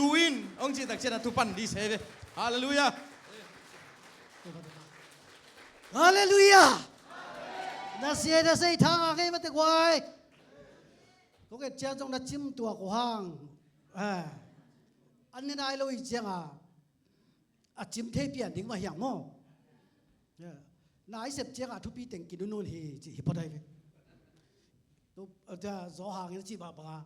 Tu in, ong chi tak chena tu pan di se ve. Hallelujah. Hallelujah. Na se na se thang a ngai ma te kwai. Ko ke chiang jong na chim tua ko hang. A. An ni nai lo i chiang a. A chim thei pian ding ma hiang mo. Ya. Nai sep chiang a thupi teng ki nun nun hi chi hi pa dai ve. Tu a ja zo hang chi ba ba.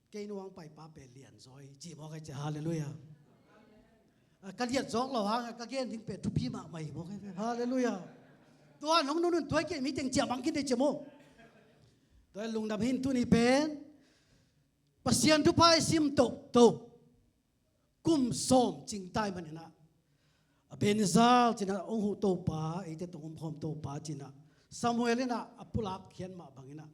Kei nuang pai pa pe lian zoi chi mo kai che hallelujah. A, ka lian zok lo hang ka gen ding pe thupi ma mai mo kai hallelujah. Tua nong nun nun tua ke mi teng chia bang kin de che mo. Tua lungdam hin tu ni pen. Pasian thu pai sim tok tok. Kum som ching tai man ina. A Benizal china ong hu Topa, eite tong um khom Topa china. Samuel ina a pulak khian ma bang ina.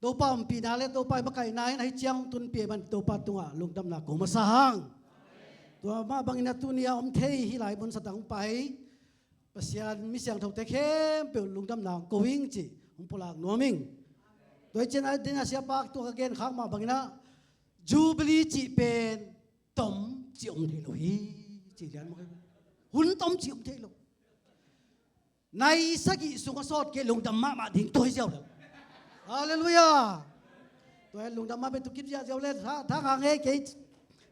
Topa umpi na le Topa ma kai na ina hi chiang tun pe man Topa tunga lungdam na ko ma sa hang. Tua ma bang ina tu nia um thei hi lai mun sa tang pai. Pasian mi siang tho te khem pe lungdam na ko wing chi. Um pulak nuaming. Tua china dina sia pak tua ka gen khak ma bang ina. Jubilee chi pen tom chi um thei lo hi chi lian mo. Hun tom chi um thei lo. Nai sagi sunga sot ke lungdam ma ma ding toi ziau lo. Hallelujah. Toi lungdam ma be tu kip ziau ziau le tha tha nga nge ke.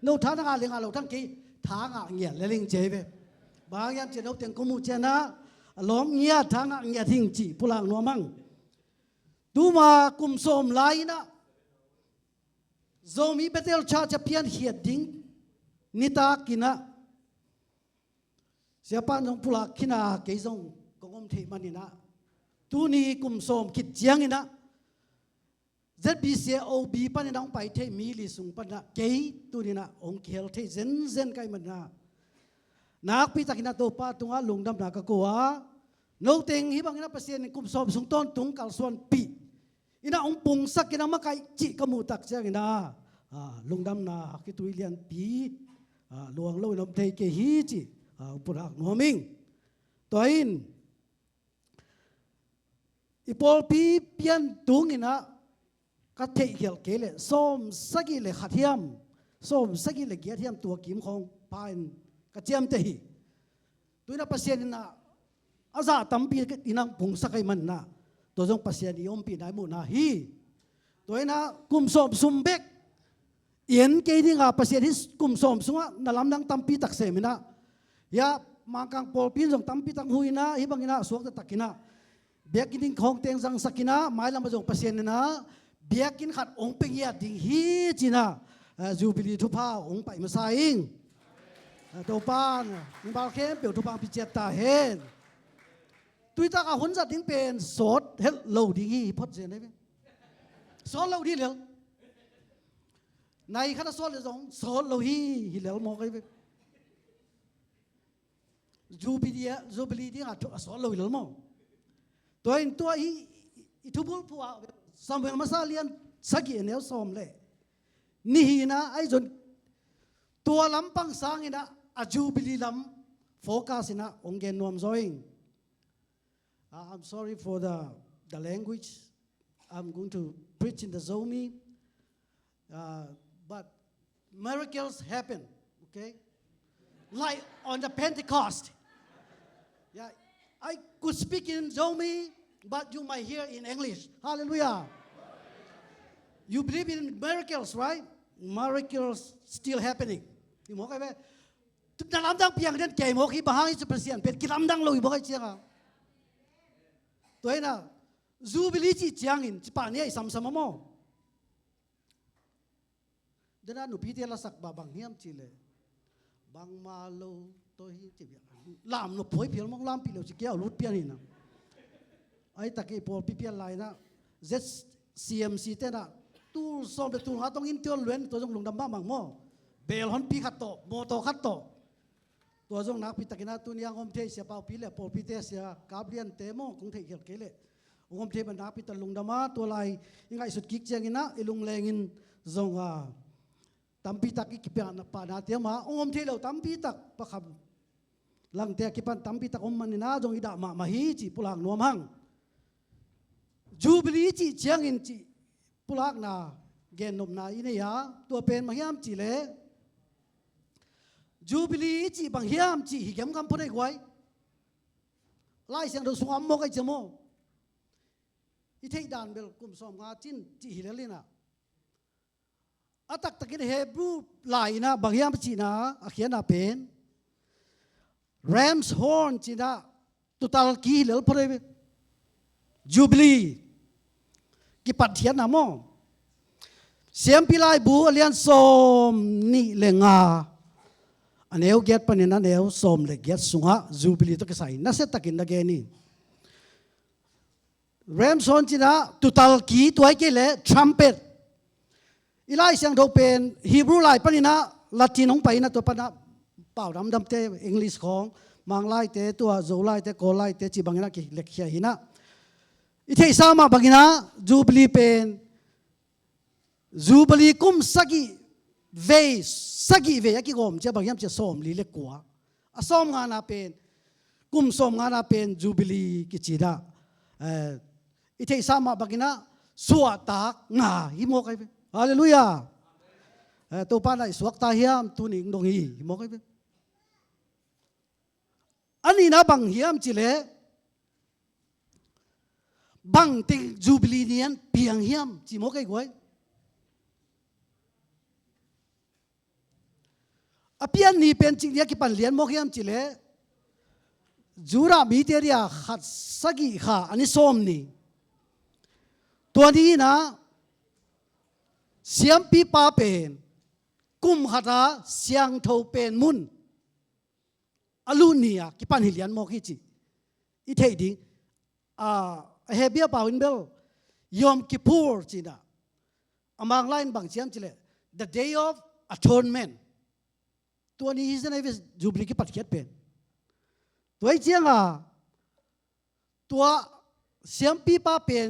No tha nga le nga lo thang ke tha nga ngia le ling che ve. Bang yam che no teng ko mu che na. Lom ngia tha nga ngia thing chi pulang no mang. Tuma kum som lai na. Zomi Bethel Church a pian hiat ding ni ta kina. Sia pan jong pulak kina kei jong kong om thei manina. Tuni kum som kit chiang ina. Z B C O B panina ong pai thei mi li sung pana kei tunina ong khel thei zen zen kai manina. Nakpi takina Topa tunga lungdam na ka koa. No teng hi bangina Pasian kum som sung ton tung kal suan pi. Ina ong pung sak ina makai chi ka mu tak chiang ina. A, lungdam na ki tui lian pi. A, luang lo ina om thei ke hi chi. A, ong pulak nuaming. Tua in. I pawlpi pian tung ina ka thei hial ke le som sagi le khat hiam. Som sagi le giat hiam tua kim khong pain ka chiam te hi. Tuina Pasian ina a za tampi ina pung sakai manna. Tua jong Pasian i ompi nai mu na hi. Tua ina kum som sum bek. Ien kei dinga Pasian hi kum som sunga na lamdang tampi tak semina. Ya mangkang pawlpi jong tampi tak huina hi bangina suak takina. Biakin ding khong teng zang sakina mai lam jong Pasian ina. Biakin khat ong peng ya ding hi china. Jubilee thupha ong pai masaing. Topan ning bal khem pe thupha pi chiat ta hen. Tuita ka hun zat ding pen sot hel lo ding hi phot zen dai. Sot lo di lel. Nai khata sot le zong sot lo hi hi lel mo kai. Jubilee, Jubilee ding a sot lo hi lel mo. Tua in tua hi i thubul pua Samuel masa lian sagi neu som le. Ni hina ai zon tua lampang sangina a Jubilee lam focus ina ong gen nuam zoing. Uh, I'm sorry for the, the language. I'm going to preach in the Zomi. Uh, but miracles happen, okay? Like on the Pentecost. Yeah, I could speak in Zomi, but you might hear in English. Hallelujah. You believe in miracles, right? Miracles still happening. Ti mo kai be. Na lamdang piang den kei mo ki bahang i Pasian pet ki lamdang lo i mo kai chiang a. Tua ina. Jubilee chi chiangin chi pa ni ai sam sam mo. Dena nu pi te la sak ba bang hiam chi le. Bang ma lo to hi chi bia. Lam no poi pial mong lam pi lo chi kia lut pian ina. Ai ta ke pol pi pial lai na. Z C M C te na. Tu som de tu ha tong in tiol luen to jong lungdam ba mang mo. Bel hon pi khat to, mo to khat to. Tua zong nakpi takina tuni ang om thei sia pau pi le pol pi te sia kap lian te mo kung thei khel ke le. Ong om thei ba nakpi ta lungdama tua lai i ngai sut kik chiang ina i lung leng in zong a tampi tak i kipian pa na te ma ong om thei lo tampi tak pa kham lang te kipan tampi tak om man ina zong i da ma ma hi chi pulang nuam hang. Jubilee chi chiang in chi pulak na ແກ່ນົມນາອີເນຍ ຕົວເປັນບາງຢ່າງຈີເລ Jubilee ຈີບາງຢ່າງຈີ ຫິກຽມຄຳໂພໄດ້ໄວ ລາຍສຽງໂດສວມໂມກໄອຈະໂມ ອີເທດດານເບລກຸມສອມງາຈິນຈີຫິເລລີນາ ອາຕັກຕະກິນເຮບຣູລາຍນາ ບາງຢ່າງຈີນາ ອາຄຽນາເປັນ Ram's Horn ຈີນາ Tutalki ເລີ Jubilee ກິປັດທຽນນາໂມ ສຽມປີລາຍບູ ອາລຽນສອມນິເລງາ ອາແນວແກດປະເນນ ອາແນວສອມເລແກດສຸງຫະ Jubilee ຕະກະໄສ ນາເສດຕະກິນນາເກນີ Ram's Horn ຈີນາ Tutalki ຕົວໄອເກເລ Trumpet ອີລາຍສຽງໂດເປັນ Hebrew ລາຍປະນິນະ ລາຕິນອງໄປນະ ຕົວປະນະ ປາວດຳດຳເຕ English ຂອງ ມັງລາຍເຕ ຕົວໂຈລາຍເຕ ໂກລາຍເຕ ຈີບາງນະ ກິເລັກເຄຍຫິນະ ອີເທສາມະບາງນະ Jubilee ເປັນ Jubilee ກຸມສະກິເວ ສະກິເວ ອາກິໂກມ ຈະບາງຍາມຈະສອມລີເລັກກວ່າ ອາ ສອມງານາເປັນ ກຸມສອມງານາເປັນ Jubilee ກິຈີດາ ເອີ ອີເທສາມະບາງນະ ສວດຕາກງາ ຫິໂມກໄອເວ ຮາເລລູຢາ ເອີ ໂຕປາໄນສວກຕາຮຽມ ຕູນິງດົງຮີ ຫິໂມກໄອເວ ອານີ້ນາ ບັງຮຽມຈີເລ ບັງເຕັງຈູບິລີນຽນ ປຽງຮຽມຈີໂມກໄອກວຍ ອາປຽນນີ້ເປັນຈິງເນຍ ກິປັນລຽນໂມກຮຽມຈີເລ ຈູດາມີເຕເຣຍ ຂັດສະກິຂາ ອານິສົມນີ້ ຕົວນີ້ນາ ສຽມປີປາເປນ ກຸມຄາຕາ ສຽງໂທເປນມຸນ ອະລຸເນຍ ກິປັນຮີລຽນໂມກຮີຈີ ອີເທກດິງ ອາ ເຮເບຍປາວິນເບລ ຍອມກິປູ ຈີນາ ອາມາງລາຍບັງຈຽມຈີເລ The Day of Atonement ຕົວນີ້ຮີສະໄນເວສ ຈູບິລີກິປັດຂຽດເປັນ ຕົວອີຈຽງອາ ຕົວສຽມປີປາເປນ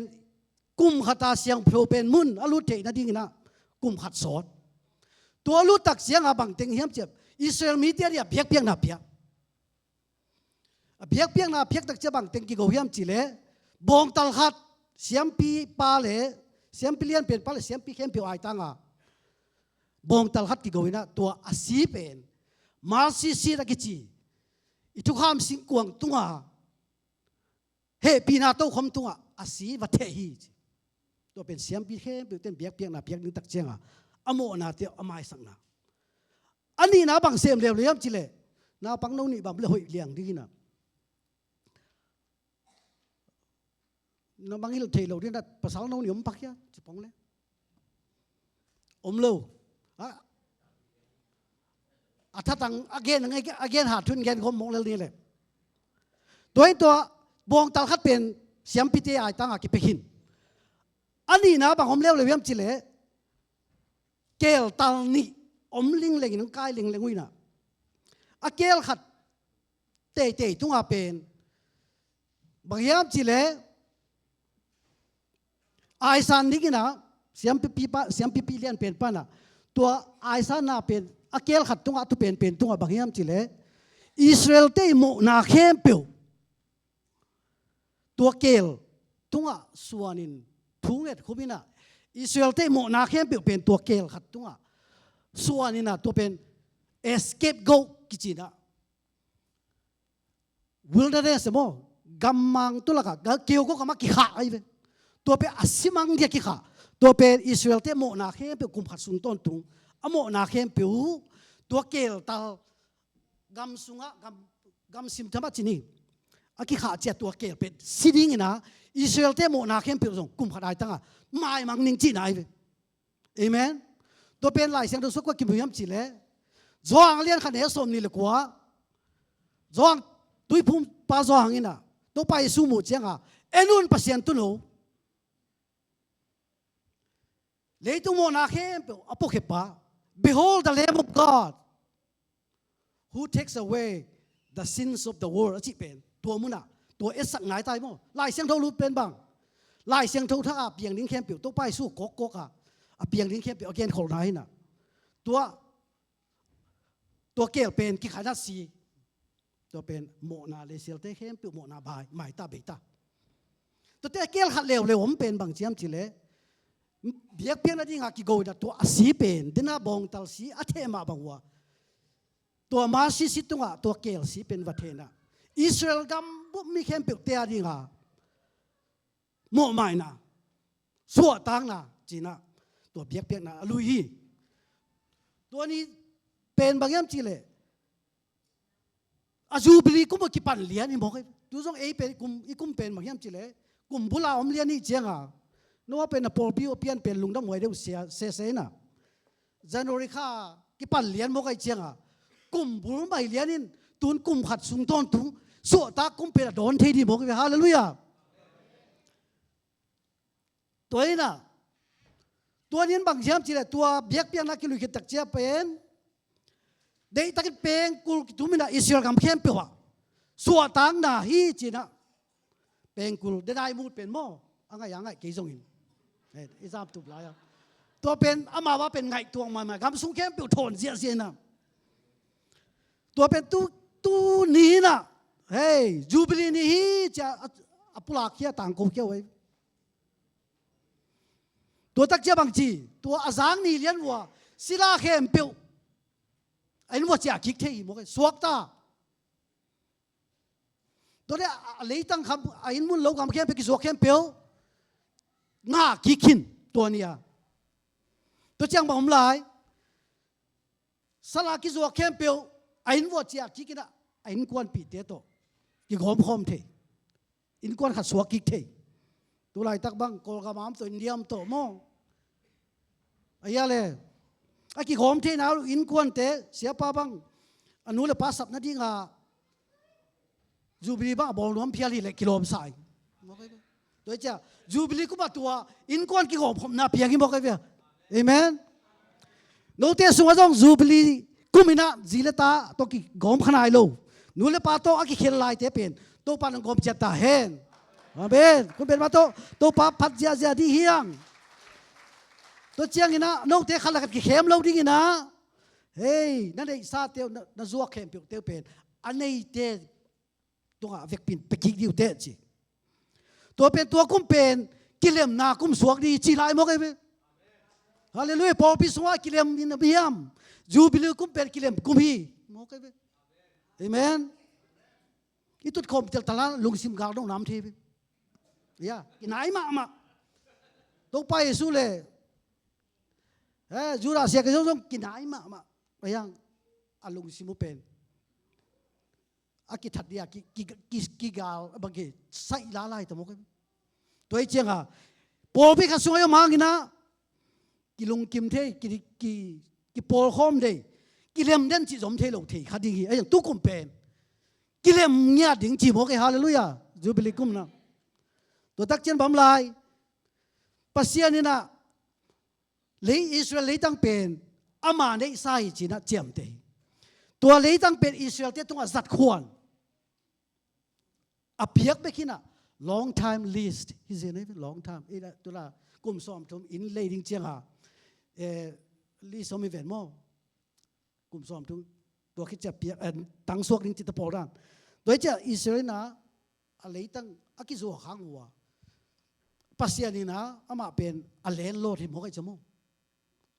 ກຸມຄາຕາ ສຽງໂທເປນມຸນ ອະລຸເທນະດິງນະ ກຸມຂັດສອດ ຕົວລຸຕັກສຽງອາ ບັງເຕັງຮຽມຈຽບ ອິດສະຣາເອລມີເຕເຣຍ ບຽກປຽກນາປຽກ ອາ ບຽກປຽກນາປຽກຕັກຈະບັງເຕັງກິໂກຮຽມຈີເລ ບອງຕາລະຂັດ ສຽມປີປາເລ ສຽມປີລຽນເປັນປາເລ ສຽມປີເຄມເປວອາຍຕາງອາ ບອງຕາລະຂັດກິໂກນະ ຕົວອາຊີເປັນ ມາຊີຊີດອາກິຈີ ອີທຸກຮາມຊິງກວາງຕຸງອາ ເຮປີນາໂຕຄອມຕຸງອາ ອາຊີວັດເທຮີ ຕົວເປັນສຽມປີເຄມເປວເຕັນ ບຽກປຽກນາປຽກໜຶ່ງຕັກຈຽງອາ ອະໂມນາເຕວ ອະມາຍສັງນາ ອານີ້ນາບັງເສມເລວລຽມຈີເລ ນາປັງໂນນີ້ບັມເລຫົຍລຽງດີນາ ນາບັງອິລເທໂລດີນາ ປາສາລໂນນີ້ອມປັກຍາ ຈິປອງເລ ອມໂລ ອາ ອາທະຕັງ ອາເກນ ອາເກນ ຫາທຸນແກນຄົມມົງເລນີ້ເລ ຕົວເອງຕົວ ບອງຕາລະຂັດເປັນ ສຽມປີເຕອາຍຕາງອາກິເປຄິນ ອານີ້ນາບັງອມເລວລຽມຈີເລ ເກລຕາລນີ ອມລິງເລັງ ກາຍລິງເລັງຫຸຍນາ ອາເກລຂັດ ເຕເຕຕຸງອາເປນ ບັງຮຽມຈີເລ ອາຍຊານນິກນະ ສຽມປີປີປະ ສຽມປີປີລຽນເປັນປານະ ຕົວອາຍຊານນາເປັນ ອາເກລຂັດຕຸງອາ ຕຸເປັນເປັນຕຸງອາ ບັງຮຽມຈີເລ ອິດສະຣາເອລເຕໂມນາເຄມເປວ ຕົວເກລຕຸງອາ ສວນນິນ ທຸງເອດຄຸມິນະ ອິດສະຣາເອລເຕໂມນາເຄມເປວ ເປັນຕົວເກລຂັດຕຸງອາ ສວນນິນນະ ຕົວເປັນ ເອສເກບໂກກິຈີນະ Wilderness ໂມ ກຳມັງຕຸລະກາ ກະເກວກໍກຳມາກິຂະໄອເວ ຕົວເປອາຊິມັງເດຍກິຂະ ຕົວເປອິດສະຣາເອລເຕໂມນາເຄມເປວ ກຸມຂັດຊຸງຕົ້ນຕຸງ ອະໂມນາເຄມເປວ ຕົວເກລຕາລ ກຳຊຸງອະ ກຳ ກຳຊິມທຳມະຈິນີ ອາກິຂະເຈຍ ຕົວເກລເປັນຊິດິງນະ ອິດສະຣາເອລເຕໂມນາເຄມເປວ ກຸມຂັດອາຍຕັງອາ ມາຍມັງນິງຈີນາໄອເວ ເອເມນ ຕົວເປັນລາຍສຽງໂດສຸກວ່າກິບຸຍາມຈີເລ ຈອງອາລຽນຄະເນສົມນີລະກວາ ຈອງ ຕຸຍພູມປາຈອງອີນະ ໂຕປາເຢຊູໂມຈຽງອາ ເອນຸນປະຊຽນຕຸໂນ ເລຕຸໂມນາເຄມເປວ ອາໂປເຄປາ Behold the Lamb of God who takes away the sins of the world ອາຈິເປນ ຕົວມຸນະ ຕົວເອສສັກນາຍຕາຍໂມ ລາຍສຽງໂທລູເປັນບັງ ລາຍສຽງໂທທາອາ ປຽງລິງເຄມເປວ ໂຕປາເຢຊູກົກກົກອາ ອາປຽງລິງເຄມເປວ ອາເກນໂຄນາຍນະ ຕົວ ຕົວເກລເປັນກິຂາຍນາດຊີ ຕົວເປັນໂມນາເລເຊລເຕເຄມເປວ ໂມນາບາຍ ມາຍຕາເບຕາ ຕົວແຕ່ເກລຂັດເລວເລວ ມັນເປັນບັງຈຽມຈີເລ Biakpiakna dinga kigo na tua a si pen, dena bawngtal si a thema bang ua. Tua masi si tunga tua kel si pen va thena. Israel gam bu mi khempeuh te a dinga. Mohmaina. Suahtakna. China. Tua biakpiakna a lui hi. Tua ni pen bang hiam chile. A Jubilee kum a kipan lian i mawk. Tu zong ei pen kum, i kum pen bang hiam chile. Kum bula om lian i chianga. Noah pen a pawlpi a pian pen lungdam huai deuh sia, se, se na. January kha kipan lian mawk ai chianga. Kum bul mai lian in tun kum khat sung tawntung. Suahtak kum pen a dawn thei di mawk. Hallelujah. Tua hi na. Tua nin bang hiam chile tua biakpiakna kilui khit tak chia pen. Deihtakin pengkul kitumina Israel gam khempeuh a. Suahtakna hi china. Pengkul, denai mut pen maw. A ngai, a ngai, kei zongin. Hei, i zam tup lai a. Tua pen, ama va pen ngaihtuah maimai. Gam sung khempeuh thawn ziahziah na. Tua pen tu, tu ni na. Hei, Jubilee ni hi chia a, a pulak khia tangko khia wei. Tua tak chia bang chi, tua a zang ni lian ua, sila khempeuh. A in ua chia kik thei, mawk ai, suakta. Tua le a, a leitang kham, a in mun lo gam khempeuh, kizuak khempeuh. Nga kik khin, tua nia. Tua chiang bang om lai. Sala kizuak khempeuh, a in ua chia kik khin a, a inkuanpite tawh. Kigawm khawm thei. Inkuan khat suak kik thei. Tulaitak bang, Kawlgam am tawh, India am tawh maw. A hia le. A kigawm theina inkuante, siapa bang. A nu le pa sapna dinga. Jubilee bang a bawlnuam phial hi le kilawm sai. Tua chia, Jubilee kum a tua, inkuan kigawm khopna piang hi mawk ai via. Amen. Note sunga zong Jubilee kum ina zi le ta tawh kigawm kha nai lo. Nu le pa tawh a kikhel laite pen. Topa nang gawm chiat ta hen. Amen. Kun pen ma tawh. Topa phat ziahziah di hiang. Tua chiang ina, note khat le khat kikhem lo ding ina. Hei, na neihsa teu, na, na zuak khempeuh teu pen. A neite tunga vekpin pe kik diu te chi. Tua pen tua kum pen kilemna kum suak di chi lai mawk ai ve. Hallelujah. Pawlpi sunga kilem in a biam. Jubilee kum pen kilem kum hi. Mawk ai ve. Amen. I tut khawm tel tala lungsim gal dong nam thei ve. Ya, kinai mahmah. Topa Jesu le. Eh, Judas sia ke zong zong kinai mahmah. Ayang a lungsim u pen. A kithat dia, ki, ki, ki, kigal, bang ki, sai la lai ta mawk ai. Tua hi chianga, pawlpi khat sunga i om hangina, kilungkim thei, ki, ki, kipawlkhawm thei, kilem den chi zom thei lo thei, kha ding hi, a yang tu kum pen. Kilem ngiat ding chi mawk ai, hallelujah, Jubilee kumna. Tua tak chian bam lai, Pasian ina, lei Israel leitang pen, ama neihsa hi china chiamte hi. Tua leitang pen Israel te tunga zat khuan. A piak bek hina, long time list. Hi zen ai, long time. Ila, tula, kum sawmthum in lei ding chianga. Eh, list om i ven maw. Kum sawmthum. Tua khit chia piak, eh, tang suak ding chi ta pawl dan. Tua hi chia Israel na, a leitang, a kizuak hang ua. Pasian ina, ama pen, a landlord hi mawk ai chia maw.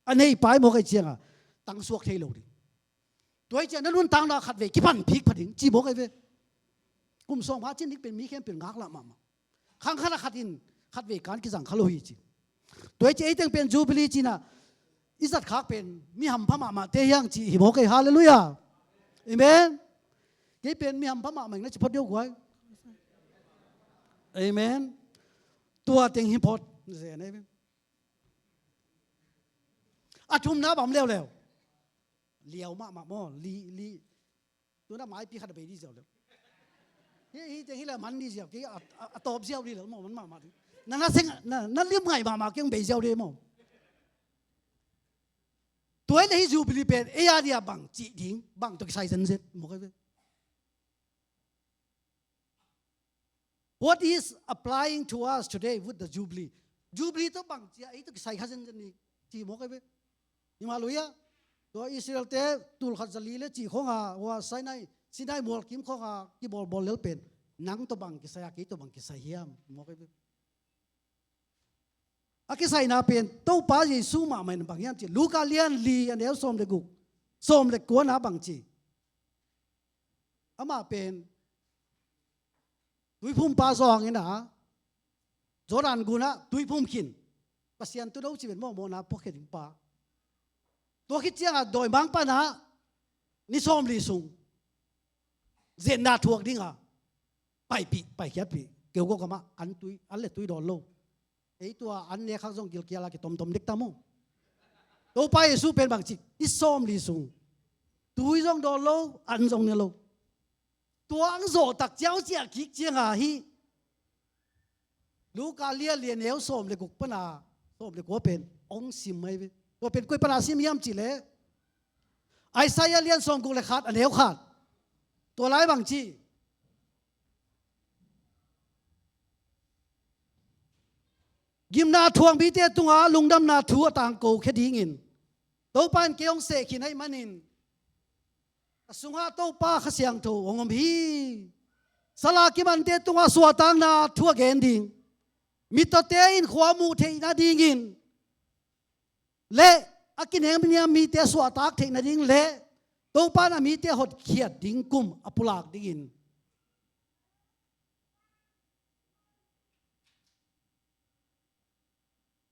A neipa hi mawk ai chianga, tang suak thei lo ding. Tua hi chia na nuntakna khatvei, kipan phik pha ding, chi mawk ai ve. Kum sawm ha chin ding pen mi khempeuh ngak la mahmah. Khang khat a khat in, khatvei kan kizang kha lo hi chi. Tua hi chia ei teng pen Jubilee china, i zat khak pen, mi hampha mahmah te hiang chi hi mawk ai, hallelujah. Amen. Kei pen mi hampha mahmah ing na chi phot deuh guai. Amen. Tua teng hi phot, zen ai ve. A thumna bam leuleu. Liau mahmah maw, li, li. Tuna maipi khat a bei di ziau leu. Hi, hi, teng hi la man di ziau, ki a, a, a tawp ziau di leu maw, man mahmah di. Na, na seng, na, na lim ngai mahmah, ki bei ziau di maw. Tua le hi Jubilee pen, ei a dia bang, chi ding, bang tawh kisai zenzen, mawk ai ve. What is applying to us today with the Jubilee? Jubilee tawh bang chia, ei tawh kisai kha zenzen ni. Chi mawk ai ve. Hallelujah. Tua Israel te tul khat zali le chi khonga, ua Sinai, Sinai mual kim khonga, kibawlbawl lel pen. Nang tawh bang kisai a, kei tawh bang kisai hiam. Mawk ai ve. ອາກິໄຊນະເປັນ ໂຕປາເຢຊູມາໃໝ່ນະບັງຍາມຈິ ລູກາລຽນລີ ອາແນວສອມເລກຫົກ ສອມເລກກົວນະບັງຈິ ອາມາເປັນ ຕຸ້ຍພູມປາຊອງນີ້ນະ ໂຈດານກຸນະ ຕຸ້ຍພູມຂີນ ປະຊຽນຕຸໂນຊິເປັນໝໍໂມນະ ພວກເຂດຫິງປາ ຕົວຄິດຈຽງອະ ດອຍມັງປານະ ນິຊອມລີຊຸງ ເຊັນນາທວກດິງອະ ໄປປີ ໄປຂຽດປີ ເກວໂກກະມະ ອັນຕຸ້ຍ ອັນເລຕຸ້ຍດອນໂລ ເອຕົວອັນເນຄັກຊ່ອງກິລກຽລາ ເກຕົມຕົມເດັກຕາໂມ ໂຕປາເຢຊູເປັນບາງຈິກ ອິຊອມລີຊຸງ ຕຸ້ຍຊ່ອງດອນໂລ ອັນຊ່ອງເນໂລ ຕົວອັງໂສຕັກເຈົ້າເຈຍກິກເຈຍງາຮີ ລູກາລຽນລຽນແນວສອມເລກຸກປະນາ ສອມເລກຸກເປັນ ອົງຊິມໄມເວ ຕົວເປັນກຸຍປະນາຊິມຍາມຈິເລ ໄອຊາຍາລຽນສອມກຸກເລຂາດ ອາແນວຂາດ ຕົວລາຍບາງຈີ ກິມນາທວງບີເຕຕຸງອາ ລຸງດຳນາທູອະຕາງໂກເຄດີງອິນ ໂຕປານເກອງເສຂີໄນມານິນ ອະສຸງອາໂຕປາຂະສຽງໂທ ອົງອມຮີ ສະລາກິມອັນເຕຕຸງອາ ສວາຕາງນາທົວແກນດິງ ມິໂຕເຕອິນ ຂວາມູເທອິນອາດີງອິນ ແລະ ອາກິເນມເນຍມີເຕສວາຕາກເທນາດິງ ແລະ ໂຕປານອາມີເຕຫົດຂຽດດິງກຸມ ອະປຸລາກດິງອິນ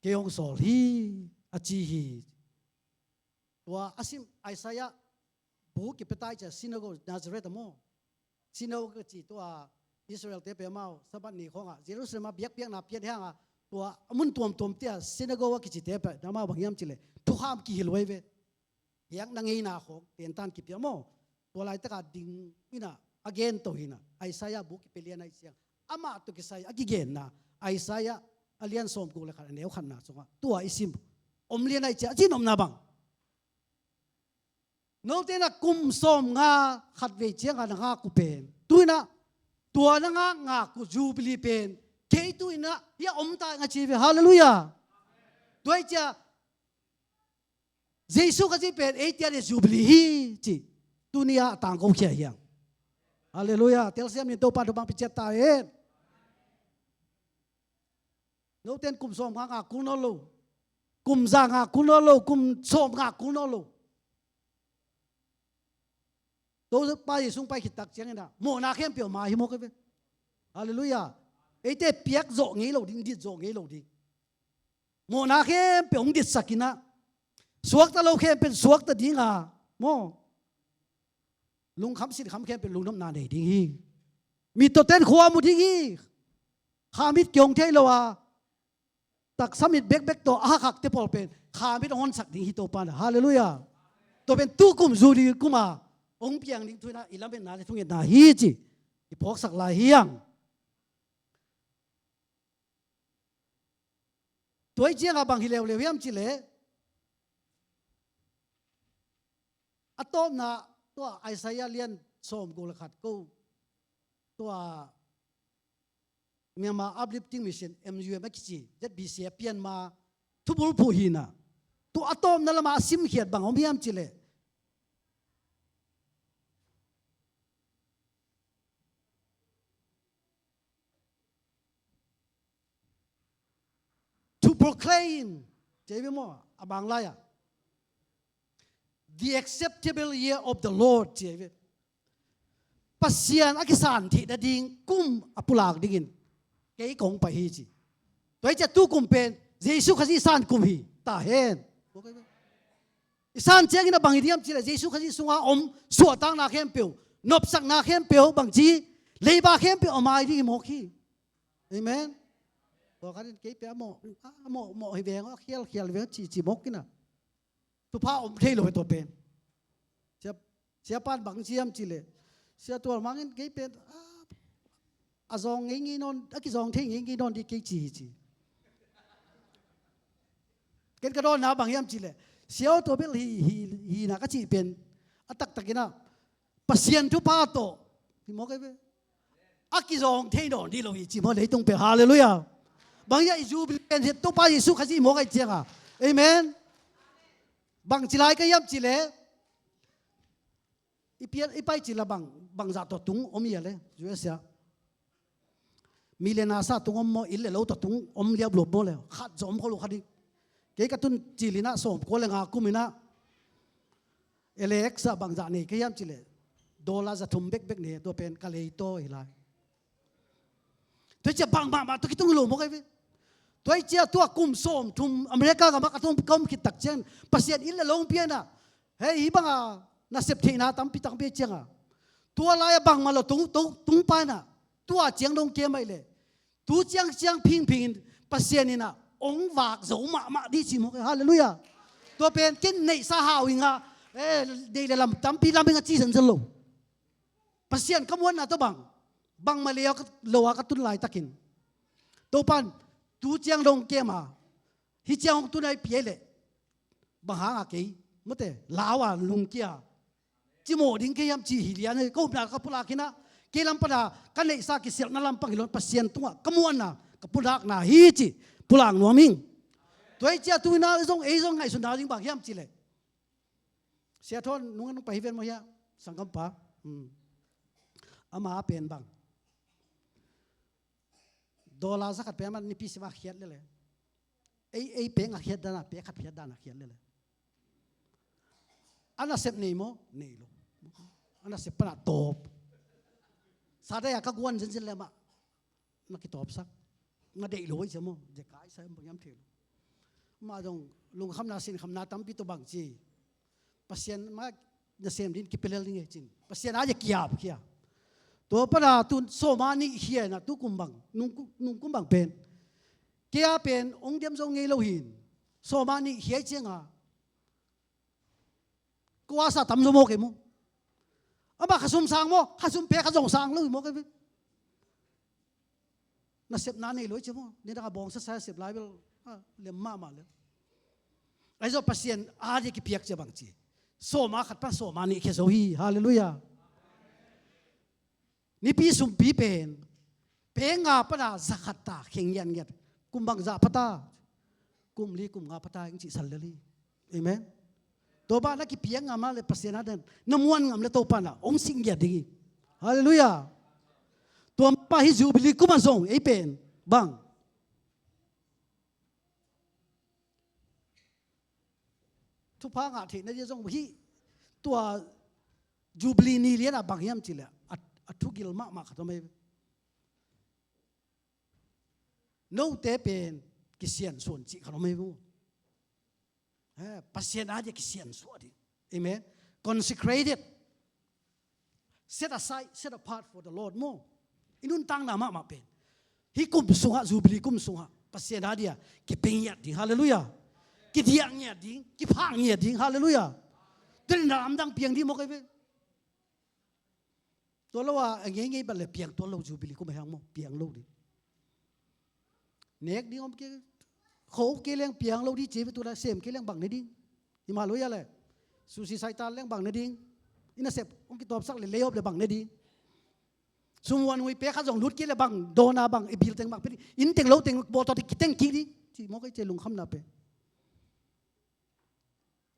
ເກອງສອລຮີ ອາຈີຮີ ຕົວອາຊິມ ໄອຊາຍາ ບູກິເປຕາຍຈາ ຊີນາໂກນາຊາເຣດໂມ ຊີນາໂກກະຈີ ຕົວອິດສະຣາເອລເຕເປມາວ ສະບັດນີຂອງອາ ເຢຣູຊາເລັມມາບຽກປຽກນາປຽນແຮງອາ ຕົວອາມຸນຕົວມຕົວມເຕຍ ຊີນາໂກກະຈີເຕເປນາມາວ ບັງຍາມຈິເລ ທຸຄາມກິຮິລໄວເວ ແຮງນາເງຍນາຂອງເຕນຕານກິເປໂມ ຕົວລາຍຕະກາດດິງວິນາ ອາເກນໂຕຫີນາ ໄອຊາຍາບຸກິເປເລຍນາອິສຽງ ອາມາຕຸກິໄຊ ອາກິເກນນາ ໄອຊາຍາ ອາລຽນສອມກຸກລະຂັນ ອາແນວຂັນນາ ສອງອາ ຕົວອິຊິມ ອົມລຽນໄອເຈຍ ອາຈິນອົມນາບັງ ໂນເຕນະ ກຸມສອມງາ ຂັດເວຈຽງອານະງາກຸເປນ ຕຸຍນະ ຕົວນະງາ ງາກຸຈູບິລີເປນ ເຄຕຸຍນະ ຍາອົມຕາຍງາຊີເວ ຮາເລລູຍາ ຕົວເຈຍ ເຢຊູຄຣິສເປັນເອເຕຍເດຊູບິລີຮີ ຈິ ຕຸນິຍາຕາງກົງເຂຍຮຽງ ຮາເລລູຍາ ເຕລະຊຽມນິໂຕປາໂດບັງປິເຈຕາເອນ ໂນເຕັນກຸມສອມງາງາກຸນໂນໂລ ກຸມສາງາກຸນໂນໂລ ກຸມສອມງາກຸນໂນໂລ ໂຕປາເຢຊູໄປຄິດຕັກຈຽງນະ ໂມນາເຄມເປວມາຮີໂມກະເວ ຮາເລລູຍາ ເອເຕຍປຽກໂຈເງໂລດິງ ດິດໂຈເງໂລດິງ ໂມນາເຄມເປັນອົງດິດສັກກິນະ ສວກຕະໂລເຄມເປັນສວກຕະດີງາ ໂມ ລຸງຄຳສິນຄຳເຄມເປັນລຸງນ້ຳນາໃນດິງຮີ ມີໂຕເຕັນຄວາມມຸດດິງຮີ ຄາມິດກິອງເທໂລອາ ຕັກສະມິດເບັກເບັກໂຕອາຮັກເຕປອລເປັນ ຄາມິດອອນສັກດິງຮີໂຕປານ ຮາເລລູຍາ ໂຕເປັນຕູກຸມຊູດີກຸມາ ອົງປຽງດິງທຸຍນາ ອິລາເມນນາ ທຸເງເອນນາຮີຈິ ອີພອກສັກລາຍຮຽງ ຕົວເຈຍງອາບັງຮີເລວເລວຮຽມຈິເລ ອາໂຕມນາ ຕົວໄອຊາຍາລຽນ ສອມໂກລະຂັດໂກ ຕົວ Myanmar Uplifting Mission ເອັມຢູເອັມ ເອັກຈີ ເຈັດປີເສຍ ປ່ຽນມາ ທຸບຸລຸພູຮີນາ ຕົວອາໂຕມນາລະມາຊິມຂຽດບັງເອົາຮຽມຈິເລ To proclaim ເຈເວມໍ ອາບາງລາຍອະ the acceptable year of the Lord ເຈເວ ປະຊຽນອາກິສານທິດາດິງ ກຸມອາປຸລາກດິງອິນ ເກກົງໄປຮີຈິ ຕົວຈະຕູກຸມເປັນ ເຢຊູຄຣິສອີສານກຸມຮີ ຕາເຮນ ອີສານຈຽງອິນອາບັງຮີດຽມຈິລະ ເຢຊູຄຣິສອີສຸງອາອົມ ສວດຕາງນາເຄມເປວ ນົບສັກນາເຄມເປວ ບັງຈີ ເລບາເຄມເປວ ອາມາຍດີໂມຄີ ເອເມນ ບອກກັນເກເປໂມ ອາ ໂມ ໂມໃຫ້ແວງ ອາ ຂຽວ ຂຽວແວງ ຈີ ຈີໂມກິນນະ ທຸພາອົມເທໂລໃຫ້ຕົວເປັນ ເສຍ ເສຍປານບັງຈຽມຈິເລ ເສຍຕົວມັງເກເປັນ ອາ ອາຊອງເງີ່ນອນ ອາກິຊອງເທເງີ່ນອນດີເກຈີຈີ ເກັນກະດອນນາບັງຍາມຈີເລ ເສຍຕົວເປັນຮີ ຮີ ຮີນາກະຈີເປັນ ອາຕັກຕະກິນາ ປະຊຽນທຸພາໂຕ ທີ່ໝໍກະເວ ອາກິຊອງເທນອນດີໂລອີຈີມອເລຕຸງເປ ຮາເລລູຍາ ບັງຍາອີຈູບິເລນເຮັດໂຕປາເຢຊູຄຣິສອີໝໍກະເຈງອາ ເອເມນ ບັງຈິລາຍກະຍາມຈິເລ ອີປຽນ ອີໄປຈີລະບັງ ບັງຈາໂຕຕຸງ ໂອມີອະເລ ຢູເອສເອ ມີເລນາຊາຕຸງອົມມໍ ອິນເລໂລຕະຕຸງອົມລຽບລວມມໍແລ້ວ ຂາດຈອມເຂົາໂລຄັນນີ້ ເກກະຕຸນຈີລິນະ ສອງຄົນແລະງາກຸມມິນະ ເອເລັກສະ ບັງຈະເນເກຍາມຈິເລ ໂດລາຈະທຸມເບັກເບັກເນ ຕົວເປັນກະເລໂຕອີລາຍ ຕົວເຈຍບັງມາ ມາ ຕົວກິດຕຸງໂລໝົກໄອເວ ຕົວເຈຍຕົວກຸມໂສມທຸມອາເມລິກາກະມາກະທຸມກົມຄິດຕັກຈຽງ ປະເສນອິນເລໂລງເປຍນະ ເຮຍ ຮີບັງອາ ນະເຊັບເທນາຕຳປີຕຳເປຈຽງອາ ຕົວລາຍອາບັງມາລະຕຸງ ຕຸງ ຕຸງປາຍນະ ຕົວຈຽງດົງເກມໄອເລ ຕູຈຽງຈຽງພິງພິງ ປະເສນນີ້ນະ ອົງວາກໂຈມະມະດີຊີໂມ ຮາເລລູຢາ ຕົວເປັນກິນໃນສາຫາວອີງາ ເອ ເດເລລຳຕຳປີລຳເອງາຈີສັນສະໂລ ປະເສນຂະມວນນະຕົວບັງ ບັງມາເລວໂລອາກະຕຸນລາຍຕະກິນ ໂຕປານ ຕູຈຽງດົງເກມາ ຮີຈຽງອົງຕຸນໄອເປຍເລ ບາຫາງອາເກຍ ມະເຕ ລາວອາລຸງເກຍ ຈິໂມດິງເກຍາມຈີຮີລຽນ ເອີ ກົມນາກະປຸລາຄິນະ ເກລຳປະດາ ກະເນສາກິເຊລນະລຳປັງຮີລອນ ປະຊຽນຕຸງອະ ກະມວນນາ ກະປຸລາກນາຮີຈີ ປຸລາງນວງມິງ ຕົວເອເຈຍຕຸຍນາ ເອີ ຊົງເອ ຊົງໄງສຸນດາລິງບາກຍາມຈີເລ ເສຍໂທນນຸງນຸງໄປຮີເວນມະເຮຍ ສັງກຳປາ ອືມ ອາມາເປັນບັງ ໂດລາສະຂັດແປມານີ້ ປີຊິມາຂຽດເລີຍແຫຼະ ເອ ເອ ເປງອາຂຽດດານາ ເປຂັດຂຽດດານາຂຽດເລີຍແຫຼະ ອານາເຊັບເນໂມ ເນໂລ ອານາເຊັບປະນາໂຕບ ສາໄດອາກະກວນເຊັນເຊັນແລມາ ມາກິໂຕບສັກ ມາເດໂລໄວ້ເສຍໂມ ເຈກາຍໃສ່ບໍ່ຍາມເທໂລ ມາຈອງລຸງຄຳນາສິນຄຳນາຕຳປິໂຕບັງຈີ ປະເຊນມາ ນະເຊມດິນກິເປເລລະເງຈິນ ປະເຊນອາຢາກຽບເຄຍ ຕົວປະດາຕຸນໂຊມານິເຄຍນະ ຕຸກຸມບັງ ນຸງກຸ ນຸງກຸມບັງເປັນ ເກຍເປັນ ອົງດຽມຊົງເງໂລຫີນ ໂຊມານິເຄຍຈຽງອາ ກວາສາຕຳໂຊໂມເກໂມ ອາບາຂະຊຸມສາງໂມ ຂະຊຸມເປຂະຈົງສາງເລີຍໂມເກ ນະເຊັບນາເນໂລຍເຈໂມ ເນດາກະບອງສະສາເຊັບລາຍເວລ ອາ ເລມມາມາເລີຍ ໄອໂຊປະຊຽນອາດີກິປຽກເຈບັງຈີ ໂຊມາຂັດປະໂຊມານິເຄໂຊຮີ ຮາເລລູຢາ ນິປີຊຸມປີເປນ ເປງາປະດາສະຂັດຕາເຄັງຍຽນງຽດ ກຸມບັງຈາພະຕາ ກຸມລີກຸມງາພະຕາ ຈິງຈິສັນເລລີ ເອເມນ ໂຕບານະກິປຽງງາມາເລປະເຊນາເດນ ນະມວນງາມເລໂຕປານະ ອົງສິງເຍດີ ຮາເລລູຢາ ຕົວມະປາຫິຈູບິລີກຸມາຊົງ ເອເປນ ບັງ ທຸພາງາເທນະເຍຊົງຫິ ຕົວຈູບິລີນີເລນະ ບັງຍາມຈິເລ ອະ ອະທຸກິລມະມະຄະໂຕເມ ໂນເຕເປນ ກິສຽນສວນຈິຄະໂນເມ ເອີ ປະເຊນອາຈະກິສຽນສວນຈິ ເອເມນ ຄອນຊີເຄຣເຕັດ set aside set apart for the Lord ໂມ ອີນຸນຕາງນາມະມະເປນ ຮີກຸມສຸງຫະ ຈູບິລີກຸມສຸງຫະ ປະເຊນອາເດຍ ກິເປງຍາດດິງ ຮາເລລູຢາ ກິດຽງຍາດດິງ ກິພາງຍາດດິງ ຮາເລລູຢາ ເດນນາມດັງປຽງດີໂມ ເຄເວ ຕົວລະວ່າເງຍໆບັດແລະປຽງຕົວໂລຈູບິລີກຸມແຮງໂມ ປຽງໂລດີ ເນກດີອອມເກ ໂຄເກແລງປຽງໂລດີ ເຈເປຕູລະເສມເກແລງບັງເນດີ ອີມາລຸຍາແລ ຊູຊີໄຊຕານແລງບັງເນດີ ອີນາເຊັບອົງກິຕອບສັກເລເລອອບແລບັງເນດີ ຊຸມວັນຫຸຍເປຄາຈົງລຸດເກແລບັງ ໂດນາບັງ ເອບິລເຕັງບັງເປ ອິນເຕັງໂລເຕັງ ໂບຕອດກິເຕັງກິດີ ຈິໂມໄກເຈລຸງຄຳນາເປ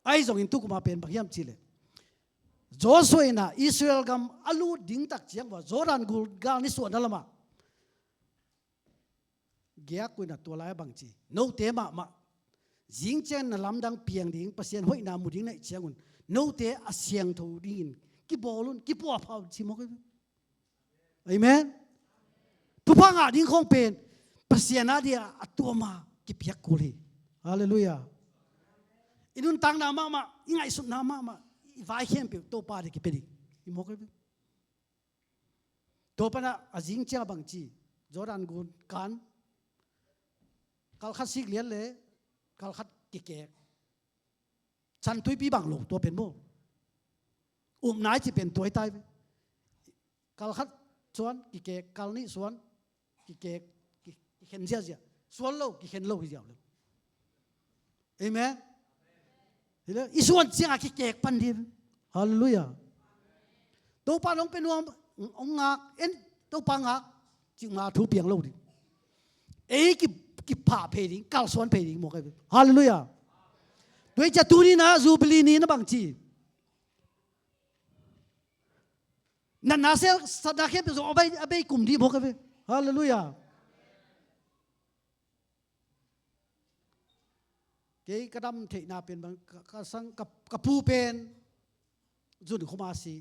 ໄອຈອງອິນຕຸກມາເປັນບັກຍາມຈີເລ ໂຈຊວຍນາ ອິສຣາເອລກຳອະລູດດິງຕັກຈຽງວາ ໂຈດານກູນການນິສວນນະລະມະ ເກຍກຸຍນາຕົວລາຍບັງຈີ ໂນເຕມະມະ ຈິງເຈນນະລຳດັງປຽງດິງ ປະຊຽນຫ້ວຍນາໝູດິງໃນຈຽງອຸນ ໂນເຕອາຊຽງໂທດິງ ກິໂບລຸນ ກິປົວພາວຊິມົກ ເອເມນ ທຸພາງອາດິງຂອງເປນ ປະເຊນອາເດຍອາຕົວມາ ກິປຽກກູລີ ຮາເລລູຢາ ອີນຸນຕາງນາມະມະ ອີໄງສຸດນາມະມະ ອີວາຍເຄມເປໂຕປາເດກິເປດີ ອີມົກ ໂຕປະນະອາຈິງເຈຍບັງຈີ ໂຈດານກຸນການ ກາລຄັດຊິກລຽນເລ ກາລຄັດກິແກກ ສັນທຸຍປີບັງໂລ ຕົວເປັນໂມ ອຸມນາຍຈິເປັນຕົວໃຫ້ຕາຍ ກາລຄັດສວນກິແກກ ກາລນິສວນກິແກກ ກິ ກິເຂັນເສຍເສຍ ສວນໂລກິເຂັນໂລເສຍເລີຍ ເອເມນ ເຫັນແລ້ວ ອີສວນເສຍກິແກກປັນດີ ຮາເລລູຢາ ໂຕປານ້ອງເປັນຫົວ ອົງງາກ ເອັນ ໂຕປາງາກ ຈິງມາທູປຽງໂລດີ ເອ ກິ ກິພາເພດີ ກາລສວນເພດີ ໝົກ ຮາເລລູຢາ ດ້ວຍຈະຕູນີ້ນະ ຈູບິລີນີ້ນະບັງຈີ ນັ້ນນະ ເຊ ສະດາເຄມເປັນສົງ ອະໄບ ອະໄບກຸມດີ ໝົກ ຮາເລລູຢາ ເອີຍ ກະດຳເທນາເປັນບາງ ກະ ກະສັງ ກະ ກະປູເປັນ ຈຸນຄຸມອາຊີ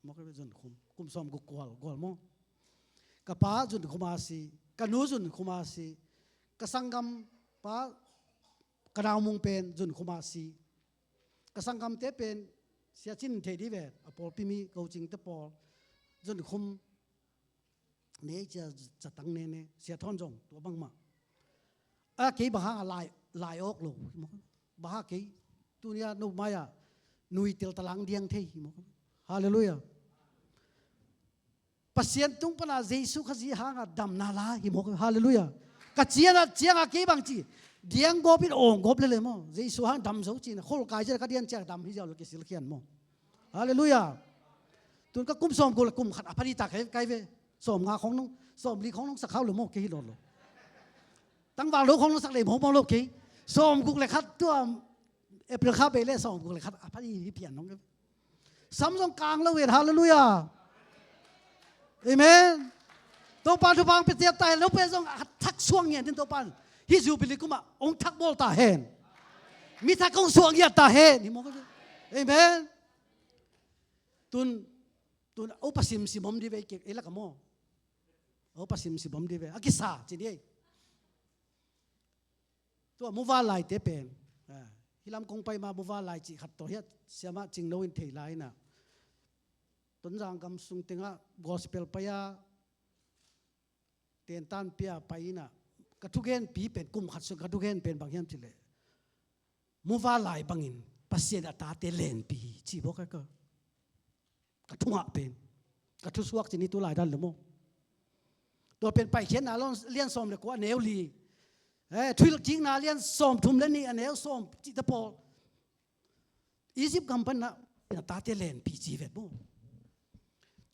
ໝໍ ກະຈຸນຄຸມ ກຸມຊອມກຸກກວນ ກວນໝໍ ກະປາຈຸນຄຸມອາຊີ ກະນູຈຸນຄຸມອາຊີ ກະສັງກຳປາ ກະດາວມຸງເປັນຈຸນຄຸມອາຊີ ກະສັງກຳເຕເປັນ ເສຍຈິນເທດີແວດ ອະປໍລປິມີ ເກົາຈິງຕະປໍລ ຈຸນຄຸມ ເນຈະ ຈະຕັງເນເນ ເສຍທອນຈອງ ຕົວບັງມະ ອາເກບາຫາລາຍ ລາຍອອກໂລ ບາຫາເກ ຕຸນຍານຸມາຍາ ນຸຍເຕັລຕະລາງດຽງເທ ຮາເລລູຢາ ປະຊຽນຕຸງປະນາເຢຊູຄຣິສຫາງອາດຳນາລາ ຮາເລລູຢາ ກະຈຽນອາ ຈຽງອາເກບັງຈີ ດຽງໂກປິດໂອງໂກບເລເລມ ເຢຊູຫາງດຳໂຊຈີນ ໂຄລກາຍຈະກະດຽນຈາກດຳ ຮິເຈົ້າລະເກຊິລຄຽນມ ຮາເລລູຢາ ຕຸນກະກຸມຊອມກຸລະກຸມຂັດອະພະນິຕາໄກໄກເວ ຊອມງາຂອງນ້ອງ ຊອມລີຂອງນ້ອງສະເຂົາເລີໂມເກຮີໂລດໂລ ຕັງວາໂລຂອງນ້ອງສັກເລໂມໂມໂລເກ ຊອມກຸກແລຂັດຕົວ ເອເປລຄາເບເລ ຊອມກຸກແລຂັດອະພະນິພິພຽນນ້ອງ ຊຳສອງກາງລະເວດ ຮາເລລູຢາ ເອເມນ ໂຕປານທຸບາງເປເຕຍຕາຍ ລະເປຊົງທັກຊ່ວງເງຍດິນໂຕປານ ຮິຊູບິລິກຸມະ ອົງທັກໂບລຕາແຮນ ມີທັກອົງຊ່ວງເງຍຕາແຮນ ເອເມນ ຕຸນ ຕຸນ ໂອປະຊິມຊິມອມດີເວເກ ເອລະກະມໍ ໂອປະຊິມຊິມອມດີເວ ອາກິສາ ຈິເດ ຕົວມຸວາລາຍເຕເປນ ອາ ຮິລຳກົງໄປມາມຸວາລາຍຈິຂັດໂຕເຮດ ສຽມະຈິງໂນວິນເທລາຍນະ ຕົນຈາງກຳສຸງເຕັງອະ ກອສເປລປະຍາ ເຕນຕານເປຍໄປນະ ກະທຸກເຮນປີເປັນ ກຸມຂັດສຸງກະທຸກເຮນເປັນບາງຮຽນຈິເລ ມຸວາລາຍບາງອິນ ປະເຊນອາຕາເຕແລນປີ ຈີບໍກະ ກະທຸງະເປັນ ກະທຸສວກຈິນີຕຸລາຍດັນລະໂມ ຕົວເປັນໄປຂຽນນາລຽນຊອມເລກວາແນວລີ ເອີ ທຸລະຈິງນາລຽນຊອມທຸມແລະນີອະແນວຊອມຈິຕະປອ ອີຢິບກຳປັນນະ ນາຕາເຕແລນ ພີຈີເວັດໂມ